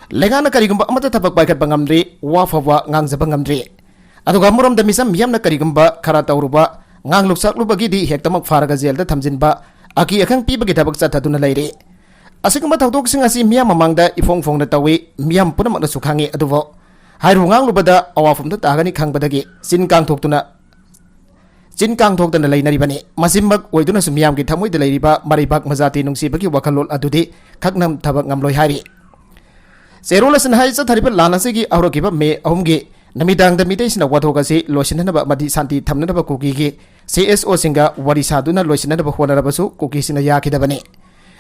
ꯂꯩꯉꯥꯛꯅ ꯀꯔꯤꯒꯨꯝꯕ ꯑꯃꯠꯇ ꯊꯕꯛ ꯄꯥꯏꯈꯠꯄ ꯉꯝꯗ꯭ꯔꯤ, ꯋꯥ ꯐꯥꯎꯕ ꯉꯥꯡꯖꯕ ꯉꯝꯗ꯭ꯔꯤ꯫ ꯑꯗꯨꯒ ꯑꯃꯔꯣꯝꯗ ꯃꯤꯆꯝ ꯃꯤꯌꯥꯝꯅ ꯀꯔꯤꯒꯨꯝꯕ ꯈꯔ ꯇꯧꯔꯨꯕ, ꯉꯥꯡꯂꯨ ꯁꯛꯂꯨꯕꯒꯤꯗꯤ ꯍꯦꯛꯇꯃꯛ ꯐꯥꯔꯒ ꯖꯦꯜꯗ ꯊꯝꯖꯤꯟꯕ, ꯑꯀꯤ ꯑꯈꯪ ꯄꯤꯕꯒꯤ ꯊꯕꯛ ꯆꯠꯊꯗꯨꯅ ꯂꯩꯔꯤ꯫ ꯑꯁꯤꯒꯨꯝꯕ ꯊꯧꯗꯣꯛꯁꯤꯡ ꯑꯁꯤ ꯃꯤꯌꯥꯝ ꯃꯃꯥꯡꯗ ꯏꯐꯣꯡ ꯐꯣꯡꯅ ꯇꯧꯏ, ꯃꯤꯌꯥꯝ ꯄꯨꯝꯅꯃꯛꯅꯁꯨ ꯈꯪꯏ꯫ ꯑꯗꯨꯕꯨ ꯍꯥꯏꯔꯨ ꯉꯥꯡꯂꯨꯕꯗ ꯑꯋꯥꯐꯝꯗ ꯇꯥꯒꯅꯤ ꯈꯪꯕꯗꯒꯤ ꯆꯤꯟ ꯀꯥꯡꯊꯣꯛꯇꯨꯅ, ꯆꯤꯟ ꯀꯥꯡꯊꯣꯛꯇꯅ ꯂꯩꯅꯔꯤꯕꯅꯤ꯫ ꯃꯁꯤꯃꯛ ꯑꯣꯏꯗꯨꯅꯁꯨ ꯃꯤꯌꯥꯝꯒꯤ ꯊꯃꯣꯏꯗ ꯂꯩꯔꯤꯕ ꯃꯔꯩꯕꯥꯛ ꯃꯖꯥꯇꯤ ꯅꯨꯡꯁꯤꯕꯒꯤ ꯋꯥꯈꯜꯂꯣꯟ ꯑꯗꯨꯗꯤ ꯈꯛꯅꯝꯊꯕ ꯉꯝꯂꯣꯏ ꯍꯥꯏꯔꯤ꯫ ꯆꯦꯔꯣꯜ ꯑꯁꯤꯅ ꯍꯥꯏ, ꯆꯠꯊꯔꯤꯕ ꯂꯥꯟ ꯑꯁꯤꯒꯤ ꯍꯧꯔꯛꯈꯤꯕ ꯃꯦ ꯑꯍꯨꯝꯒꯤ ꯅꯨꯃꯤꯗꯥꯡꯗ ꯃꯤꯇꯩꯁꯤꯡꯅ ꯋꯥꯊꯣꯛ ꯑꯁꯤ ꯂꯣꯏꯁꯤꯟꯅꯅꯕ ꯑꯃꯗꯤ ꯁꯥꯟꯇꯤ ꯊꯝꯅꯅꯕ ꯀꯨꯀꯤꯒꯤ CSO ꯁꯤꯡꯒ ꯋꯥꯔꯤ ꯁꯥꯗꯨꯅ ꯂꯣꯏꯁꯤꯟꯅꯅꯕ ꯍꯣꯠꯅꯔꯕꯁꯨ ꯀꯨꯀꯤꯁꯤꯡꯅ ꯌꯥꯈꯤꯗꯕꯅꯤ꯫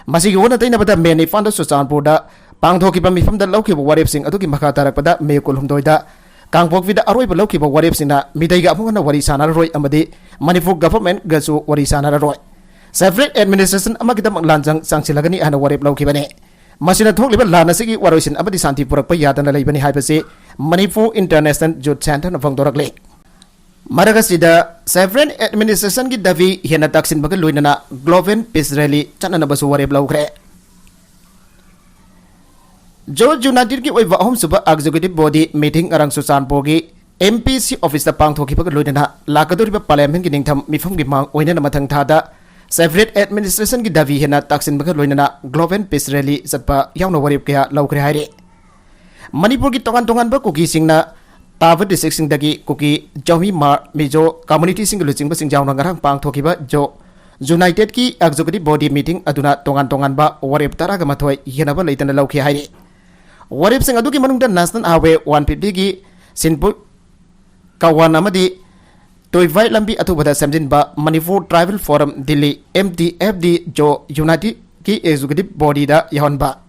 ꯃꯁꯤꯒꯤ ꯑꯣꯟꯅ ꯇꯩꯅꯕꯗ ꯃꯦ ꯅꯤꯄꯥꯟꯗ ꯆꯨꯔꯆꯥꯟꯄꯨꯔꯗ ꯄꯥꯡꯊꯣꯛꯈꯤꯕ ꯃꯤꯐꯝꯗ ꯂꯧꯈꯤꯕ ꯋꯥꯔꯦꯞꯁꯤꯡ ꯑꯗꯨꯒꯤ ꯃꯈꯥ ꯇꯥꯔꯛꯄꯗ ꯃꯦ ꯀꯨꯟꯍꯨꯝꯗꯣꯏꯗ ꯀꯥꯡꯄꯣꯛꯄꯤꯗ ꯑꯔꯣꯏꯕ ꯂꯧꯈꯤꯕ ꯋꯥꯔꯦꯞꯁꯤꯡꯅ ꯃꯤꯇꯩꯒ ꯑꯃꯨꯛ ꯍꯟꯅ ꯋꯥꯔꯤ ꯁꯥꯟꯅꯔꯔꯣꯏ ꯑꯃꯗꯤ ꯃꯅꯤꯄꯨꯔ government ꯒꯁꯨ ꯋꯥꯔꯤ ꯁꯥꯟꯅꯔꯔꯣꯏ꯫ Separate administration ꯑꯃꯒꯤꯗꯃꯛ ꯂꯥꯟꯖꯪ ꯆꯪꯁꯤꯜꯂꯒꯅꯤ ꯍꯥꯏꯅ ꯋꯥꯔꯦꯞ ꯂꯧꯈꯤꯕꯅꯤ꯫ ꯃꯁꯤꯅ ꯊꯣꯛꯂꯤꯕ ꯂꯥꯟ ꯑꯁꯤꯒꯤ ꯋꯥꯔꯣꯏꯁꯤꯟ ꯑꯃꯗꯤ ꯁꯥꯟꯇꯤ ꯄꯨꯔꯛꯄ ꯌꯥꯗꯅ ꯂꯩꯕꯅꯤ ꯍꯥꯏꯕꯁꯤ Manipur International Youth Centre ꯅ ꯐꯣꯡꯗꯣꯔꯛꯂꯤ꯫ ꯃꯔꯛ ꯑꯁꯤꯗ, Separate Administrationꯒꯤ ꯗꯥꯕꯤ ꯍꯦꯟꯅ ꯇꯥꯛꯁꯤꯟꯕꯒ ꯂꯣꯏꯅꯅ Global Peace Rally ꯆꯠꯅꯅꯕꯁꯨ ꯋꯥꯔꯦꯞ ꯂꯧꯈ꯭ꯔꯦ꯫ ꯖꯣ ꯌꯨꯅꯥꯏꯇꯦꯗꯀꯤ ꯑꯣꯏꯕ ꯑꯍꯨꯝꯁꯨꯕ Executive Body Meeting ꯉꯔꯥꯡ ꯆꯨꯔꯆꯥꯟꯄꯨꯔꯒꯤ MPC officeꯇ ꯄꯥꯡꯊꯣꯛꯈꯤꯕꯒ ꯂꯣꯏꯅꯅ ꯂꯥꯛꯀꯗꯧꯔꯤꯕ Parliamentꯀꯤ ꯅꯤꯡꯊꯝ ꯃꯤꯐꯝꯒꯤ ꯃꯥꯡ ꯑꯣꯏꯅꯅ ꯃꯊꯪ ꯊꯥꯗ Separate Administrationꯒꯤ ꯗꯥꯕꯤ ꯍꯦꯟꯅ ꯇꯥꯛꯁꯤꯟꯕꯒ ꯂꯣꯏꯅꯅ Global Peace Rally ꯆꯠꯄ ꯌꯥꯎꯅ ꯋꯥꯔꯦꯞ ꯀꯌꯥ ꯂꯧꯈ꯭ꯔꯦ ꯍꯥꯏꯔꯤ꯫ ꯃꯅꯤꯄꯨꯔꯒꯤ ꯇꯣꯉꯥꯟ ꯇꯣꯉꯥꯟꯕ ꯀꯨꯀꯤꯁꯤꯡꯅ ꯇꯥꯕ districtꯁꯤꯡꯗꯒꯤ ꯀꯨꯀꯤ, ꯖꯥꯎꯃꯤ, ꯃꯥꯔ, ꯃꯤꯖꯣ communityꯁꯤꯡꯒꯤ ꯂꯨꯆꯤꯡꯕꯁꯤꯡ ꯌꯥꯎꯅ ꯉꯔꯥꯡ ꯄꯥꯡꯊꯣꯛꯈꯤꯕ ꯖꯣ ꯌꯨꯅꯥꯏꯇꯦꯗꯀꯤ Executive Body Meeting ꯑꯗꯨꯅ ꯇꯣꯉꯥꯟ ꯇꯣꯉꯥꯟꯕ ꯋꯥꯔꯦꯞ ꯇꯔꯥꯒ ꯃꯥꯊꯣꯏ ꯌꯦꯟꯅꯕ ꯂꯩꯇꯅ ꯂꯧꯈꯤ ꯍꯥꯏꯔꯤ꯫ ꯋꯥꯔꯦꯞꯁꯤꯡ ꯑꯗꯨꯒꯤ ꯃꯅꯨꯡꯗ National Highway one fiftyꯒꯤ ꯁꯤꯟꯄꯨ ꯀꯋꯥꯟ ꯑꯃꯗꯤ ꯇꯣꯏꯚꯥꯏ ꯂꯝꯕꯤ ꯑꯊꯨꯕꯗ ꯁꯦꯝꯖꯤꯟꯕ, Manipur Tribal Forum Delhi, MTFD, ꯖꯣ ꯌꯨꯅꯥꯏꯇꯦꯗꯀꯤ Executive Bodyꯗ ꯌꯥꯎꯍꯟꯕ,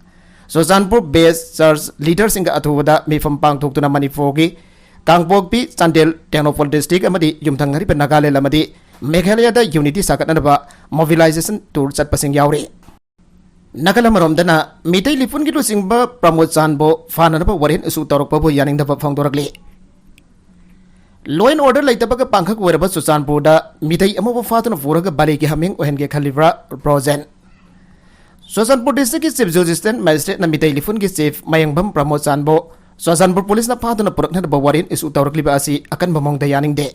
ꯆꯨꯔꯆꯥꯟꯄꯨꯔ based church leaderꯁꯤꯡꯒ ꯑꯊꯨꯕꯗ ꯃꯤꯐꯝ ꯄꯥꯡꯊꯣꯛꯇꯨꯅ ꯃꯅꯤꯄꯨꯔꯒꯤ ꯀꯥꯡꯄꯣꯛꯄꯤ, ꯆꯥꯟꯗꯦꯜ, ꯇꯦꯡꯅꯧꯄꯜ district ꯑꯃꯗꯤ ꯌꯨꯝꯊꯪꯅꯔꯤꯕ ꯅꯥꯒꯥꯂꯦꯟ ꯑꯃꯗꯤ ꯃꯦꯘꯥꯂꯌꯥꯗ unity ꯁꯥꯒꯠꯅꯅꯕ mobilization tour ꯆꯠꯄꯁꯤꯡ ꯌꯥꯎꯔꯤ꯫ ꯅꯥꯀꯜ ꯑꯃꯔꯣꯝꯗꯅ, ꯃꯤꯇꯩ ꯂꯤꯄꯨꯟꯒꯤ ꯂꯨꯆꯤꯡꯕ ꯄ꯭ꯔꯃꯣꯗ ꯆꯥꯟꯕꯨ ꯐꯥꯅꯅꯕ warrant issue ꯇꯧꯔꯛꯄꯕꯨ ꯌꯥꯅꯤꯡꯗꯕ ꯐꯣꯡꯗꯣꯔꯛꯂꯤ꯫ Law and order ꯂꯩꯇꯕꯒ ꯄꯥꯡꯈꯛ ꯑꯣꯏꯔꯕ ꯆꯨꯔꯆꯥꯟꯄꯨꯔꯗ ꯃꯤꯇꯩ ꯑꯃꯕꯨ ꯐꯥꯗꯨꯅ ꯄꯨꯔꯒ ꯕꯥꯂꯤꯒꯤ ꯍꯥꯃꯦꯡ ꯑꯣꯏꯍꯟꯒꯦ ꯈꯜꯂꯤꯕ꯭ꯔꯥ Brojen? Churachandpur districtꯀꯤ Chief Judicial Magistrateꯅ Meitei ꯂꯤꯄꯨꯟꯒꯤ chief ꯃꯌꯦꯡꯕꯝ ꯄ꯭ꯔꯃꯣꯗ ꯆꯥꯟꯕꯨ ꯆꯨꯔꯆꯥꯟꯄꯨꯔ policeꯅ ꯐꯥꯗꯨꯅ ꯄꯨꯔꯛꯅꯅꯕ warrant issue ꯇꯧꯔꯛꯂꯤꯕ ꯑꯁꯤ ꯑꯀꯟꯕ ꯃꯑꯣꯡꯗ ꯌꯥꯅꯤꯡꯗꯦ꯫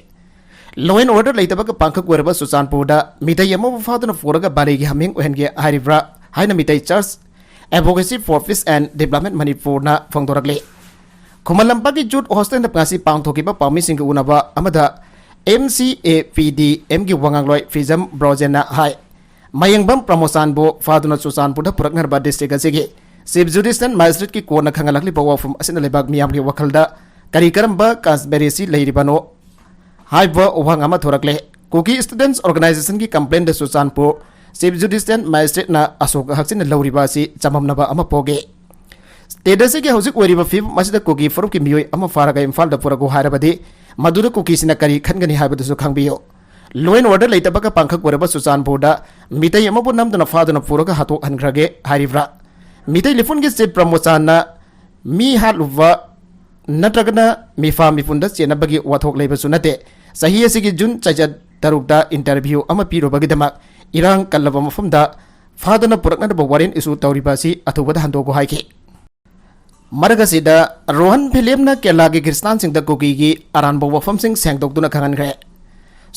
Law and order ꯂꯩꯇꯕꯒ ꯄꯥꯡꯈꯛ ꯑꯣꯏꯔꯕ ꯆꯨꯔꯆꯥꯟꯄꯨꯔꯗ ꯃꯤꯇꯩ ꯑꯃꯕꯨ ꯐꯥꯗꯨꯅ ꯄꯨꯔꯒ ꯕꯥꯂꯤꯒꯤ ꯍꯥꯃꯦꯡ ꯑꯣꯏꯍꯟꯒꯦ ꯍꯥꯏꯔꯤꯕ꯭ꯔꯥ ꯍꯥꯏꯅ Meitei Church Advocacy for Peace and Development ꯃꯅꯤꯄꯨꯔꯅ ꯐꯣꯡꯗꯣꯔꯛꯂꯤ꯫ ꯈꯨꯃꯟ ꯂꯝꯄꯥꯛꯀꯤ Youth Hostelꯗ ꯉꯁꯤ ꯄꯥꯡꯊꯣꯛꯈꯤꯕ ꯄꯥꯎꯃꯤꯁꯤꯡꯒ ꯎꯅꯕ ꯑꯃꯗ MCAPDMꯒꯤ ꯋꯥꯉꯥꯡꯂꯣꯏ ꯐꯤꯖꯝ ꯕ꯭ꯔꯣꯖꯦꯟꯅ ꯍꯥꯏ, ꯃꯌꯦꯡꯕꯝ ꯄ꯭ꯔꯃꯣꯗ ꯆꯥꯟꯕꯨ ꯐꯥꯗꯨꯅ ꯆꯨꯔꯆꯥꯟꯄꯨꯔꯗ ꯄꯨꯔꯛꯅꯔꯕ district ꯑꯁꯤꯒꯤ Chief Judicial Magistrateꯀꯤ ꯀꯣꯟꯅ ꯈꯪꯍꯜꯂꯛꯂꯤꯕ ꯋꯥꯐꯝ ꯑꯁꯤꯅ ꯂꯩꯕꯥꯛ ꯃꯤꯌꯥꯝꯒꯤ ꯋꯥꯈꯜꯗ ꯀꯔꯤ ꯀꯔꯝꯕ conspiracy ꯂꯩꯔꯤꯕꯅꯣ ꯍꯥꯏꯕ ꯋꯥꯍꯪ ꯑꯃ ꯊꯣꯔꯛꯂꯦ꯫ Kuki Students Organizationꯒꯤ complaintꯗ Churachandpur Chief Judicial Magistrateꯅ ꯑꯁꯣꯛ ꯍꯛꯆꯤꯟꯅ ꯂꯧꯔꯤꯕ ꯑꯁꯤ ꯆꯃꯝꯅꯕ ꯑꯃ ꯄꯣꯛꯏ꯫ State ꯑꯁꯤꯒꯤ ꯍꯧꯖꯤꯛ ꯑꯣꯏꯔꯤꯕ ꯐꯤꯕꯝ ꯑꯁꯤꯗ ꯀꯨꯀꯤ ꯐꯨꯔꯨꯞꯀꯤ ꯃꯤꯑꯣꯏ ꯑꯃ ꯐꯥꯔꯒ ꯏꯝꯐꯥꯜꯗ ꯄꯨꯔꯛꯎ ꯍꯥꯏꯔꯕꯗꯤ ꯃꯗꯨꯗ ꯀꯨꯀꯤꯁꯤꯡꯅ ꯀꯔꯤ ꯈꯟꯒꯅꯤ ꯍꯥꯏꯕꯗꯨꯁꯨ ꯈꯪꯕꯤꯌꯨ꯫ Law and order ꯂꯩꯇꯕꯒ ꯄꯥꯡꯈꯛ ꯑꯣꯏꯔꯕ ꯆꯨꯔꯆꯥꯟꯄꯨꯔꯗ ꯃꯤꯇꯩ ꯑꯃꯕꯨ ꯅꯝꯗꯨꯅ ꯐꯥꯗꯨꯅ ꯄꯨꯔꯒ ꯍꯥꯠꯇꯣꯛꯍꯟꯈ꯭ꯔꯒꯦ ꯍꯥꯏꯔꯤꯕ꯭ꯔꯥ? ꯃꯤꯇꯩ ꯂꯤꯄꯨꯟꯒꯤ Chief ꯄ꯭ꯔꯃꯣꯗ ꯆꯥꯟꯅ ꯃꯤ ꯍꯥꯠꯂꯨꯕ ꯅꯠꯇ꯭ꯔꯒꯅ ꯃꯤꯐꯥ ꯃꯤꯄꯨꯟꯗ ꯆꯦꯟꯅꯕꯒꯤ ꯋꯥꯊꯣꯛ ꯂꯩꯕꯁꯨ ꯅꯠꯇꯦ꯫ ꯆꯍꯤ ꯑꯁꯤꯒꯤ ꯖꯨꯟ ꯆꯩꯆꯠ ꯇꯔꯨꯛꯇ ꯏꯟꯇꯔꯚ꯭ꯌꯨ ꯑꯃ ꯄꯤꯔꯨꯕꯒꯤꯗꯃꯛ ꯏꯔꯥꯡ ꯀꯜꯂꯕ ꯃꯐꯝꯗ ꯐꯥꯗꯨꯅ ꯄꯨꯔꯛꯅꯅꯕ ꯋꯥꯔꯦꯟ ꯏꯁꯨ ꯇꯧꯔꯤꯕ ꯑꯁꯤ ꯑꯊꯨꯕꯗ ꯍꯟꯗꯣꯛꯎ ꯍꯥꯏꯈꯤ꯫ ꯃꯔꯛ ꯑꯁꯤꯗ ꯔꯣꯍꯟ ꯐꯤꯂꯤꯞꯅ ꯀꯦꯔꯂꯥꯒꯤ ꯈ꯭ꯔꯤꯁꯇꯥꯟꯁꯤꯡꯗ ꯀꯨꯀꯤꯒꯤ ꯑꯔꯥꯟꯕ ꯋꯥꯐꯝꯁꯤꯡ ꯁꯦꯡꯗꯣꯛꯇꯨꯅ ꯈꯪꯍꯟꯈ꯭ꯔꯦ꯫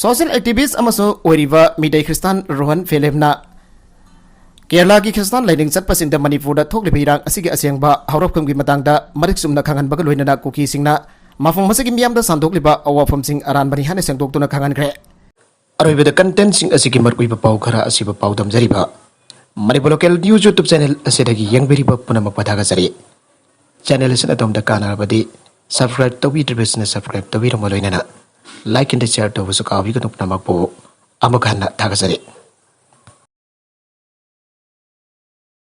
ꯁꯣꯁꯤꯌꯦꯜ ꯑꯦꯛꯇꯤꯚꯤꯁ꯭ꯠ ꯑꯃꯁꯨ ꯑꯣꯏꯔꯤꯕ ꯃꯤꯇꯩ ꯈ꯭ꯔꯤꯁꯇꯥꯟ ꯔꯣꯍꯟ ꯐꯤꯂꯤꯞꯅ ꯀꯦꯔꯂꯥꯒꯤ ꯈ꯭ꯔꯤꯁꯇꯥꯟ ꯂꯥꯏꯅꯤꯡ ꯆꯠꯄꯁꯤꯡꯗ ꯃꯅꯤꯄꯨꯔꯗ ꯊꯣꯛꯂꯤꯕ ꯏꯔꯥꯡ ꯑꯁꯤꯒꯤ ꯑꯁꯦꯡꯕ ꯍꯧꯔꯛꯐꯝꯒꯤ ꯃꯇꯥꯡꯗ ꯃꯔꯤꯛ ꯆꯨꯝꯅ ꯈꯪꯍꯟꯕꯒ ꯂꯣꯏꯅꯅ ꯀꯨꯀꯤꯁꯤꯡꯅ ꯃꯐꯝ ꯑꯁꯤꯒꯤ ꯃꯤꯌꯥꯝꯗ ꯁꯟꯗꯣꯛꯂꯤꯕ ꯋꯥꯐꯝꯁꯤꯡ ꯑꯔꯥꯟꯕꯅꯤ ꯍꯥꯏꯅ ꯁꯦꯡꯗꯣꯛꯇꯨꯅ ꯈꯪꯍꯟꯈ꯭ꯔꯦ꯫ ꯑꯔꯣꯏꯕꯗ ꯀꯟꯇꯦꯟꯁꯤꯡ ꯑꯁꯤꯒꯤ ꯃꯔꯨꯑꯣꯏꯕ ꯄꯥꯎ ꯈꯔ ꯑꯁꯤꯕꯨ ꯄꯥꯎꯗꯝꯖꯔꯤꯕ Manipur local news YouTube channel ꯑꯁꯤꯗꯒꯤ ꯌꯦꯡꯕꯤꯔꯤꯕ ꯄꯨꯝꯅꯃꯛꯄꯨ ꯊꯥꯒꯠꯆꯔꯤ꯫ ꯆꯦꯅꯦꯜ ꯑꯁꯤꯅ ꯑꯗꯣꯝꯗ ꯀꯥꯟꯅꯔꯕꯗꯤ ꯁꯕꯁꯀ꯭ꯔꯥꯏꯕ ꯇꯧꯕꯤꯗ꯭ꯔꯤꯕꯁꯤꯅ ꯁꯕꯁꯀ꯭ꯔꯥꯏꯕ ꯇꯧꯕꯤꯔꯝꯕ ꯂꯣꯏꯅꯅ ꯂꯥꯏꯛ ꯑꯦꯟ ꯁꯤꯌꯥꯔ ꯇꯧꯕꯁꯨ ꯀꯥꯎꯕꯤꯒꯅꯨ꯫ ꯄꯨꯝꯅꯃꯛꯄꯨ ꯑꯃꯨꯛ ꯍꯟꯅ ꯊꯥꯒꯠꯆꯔꯤ꯫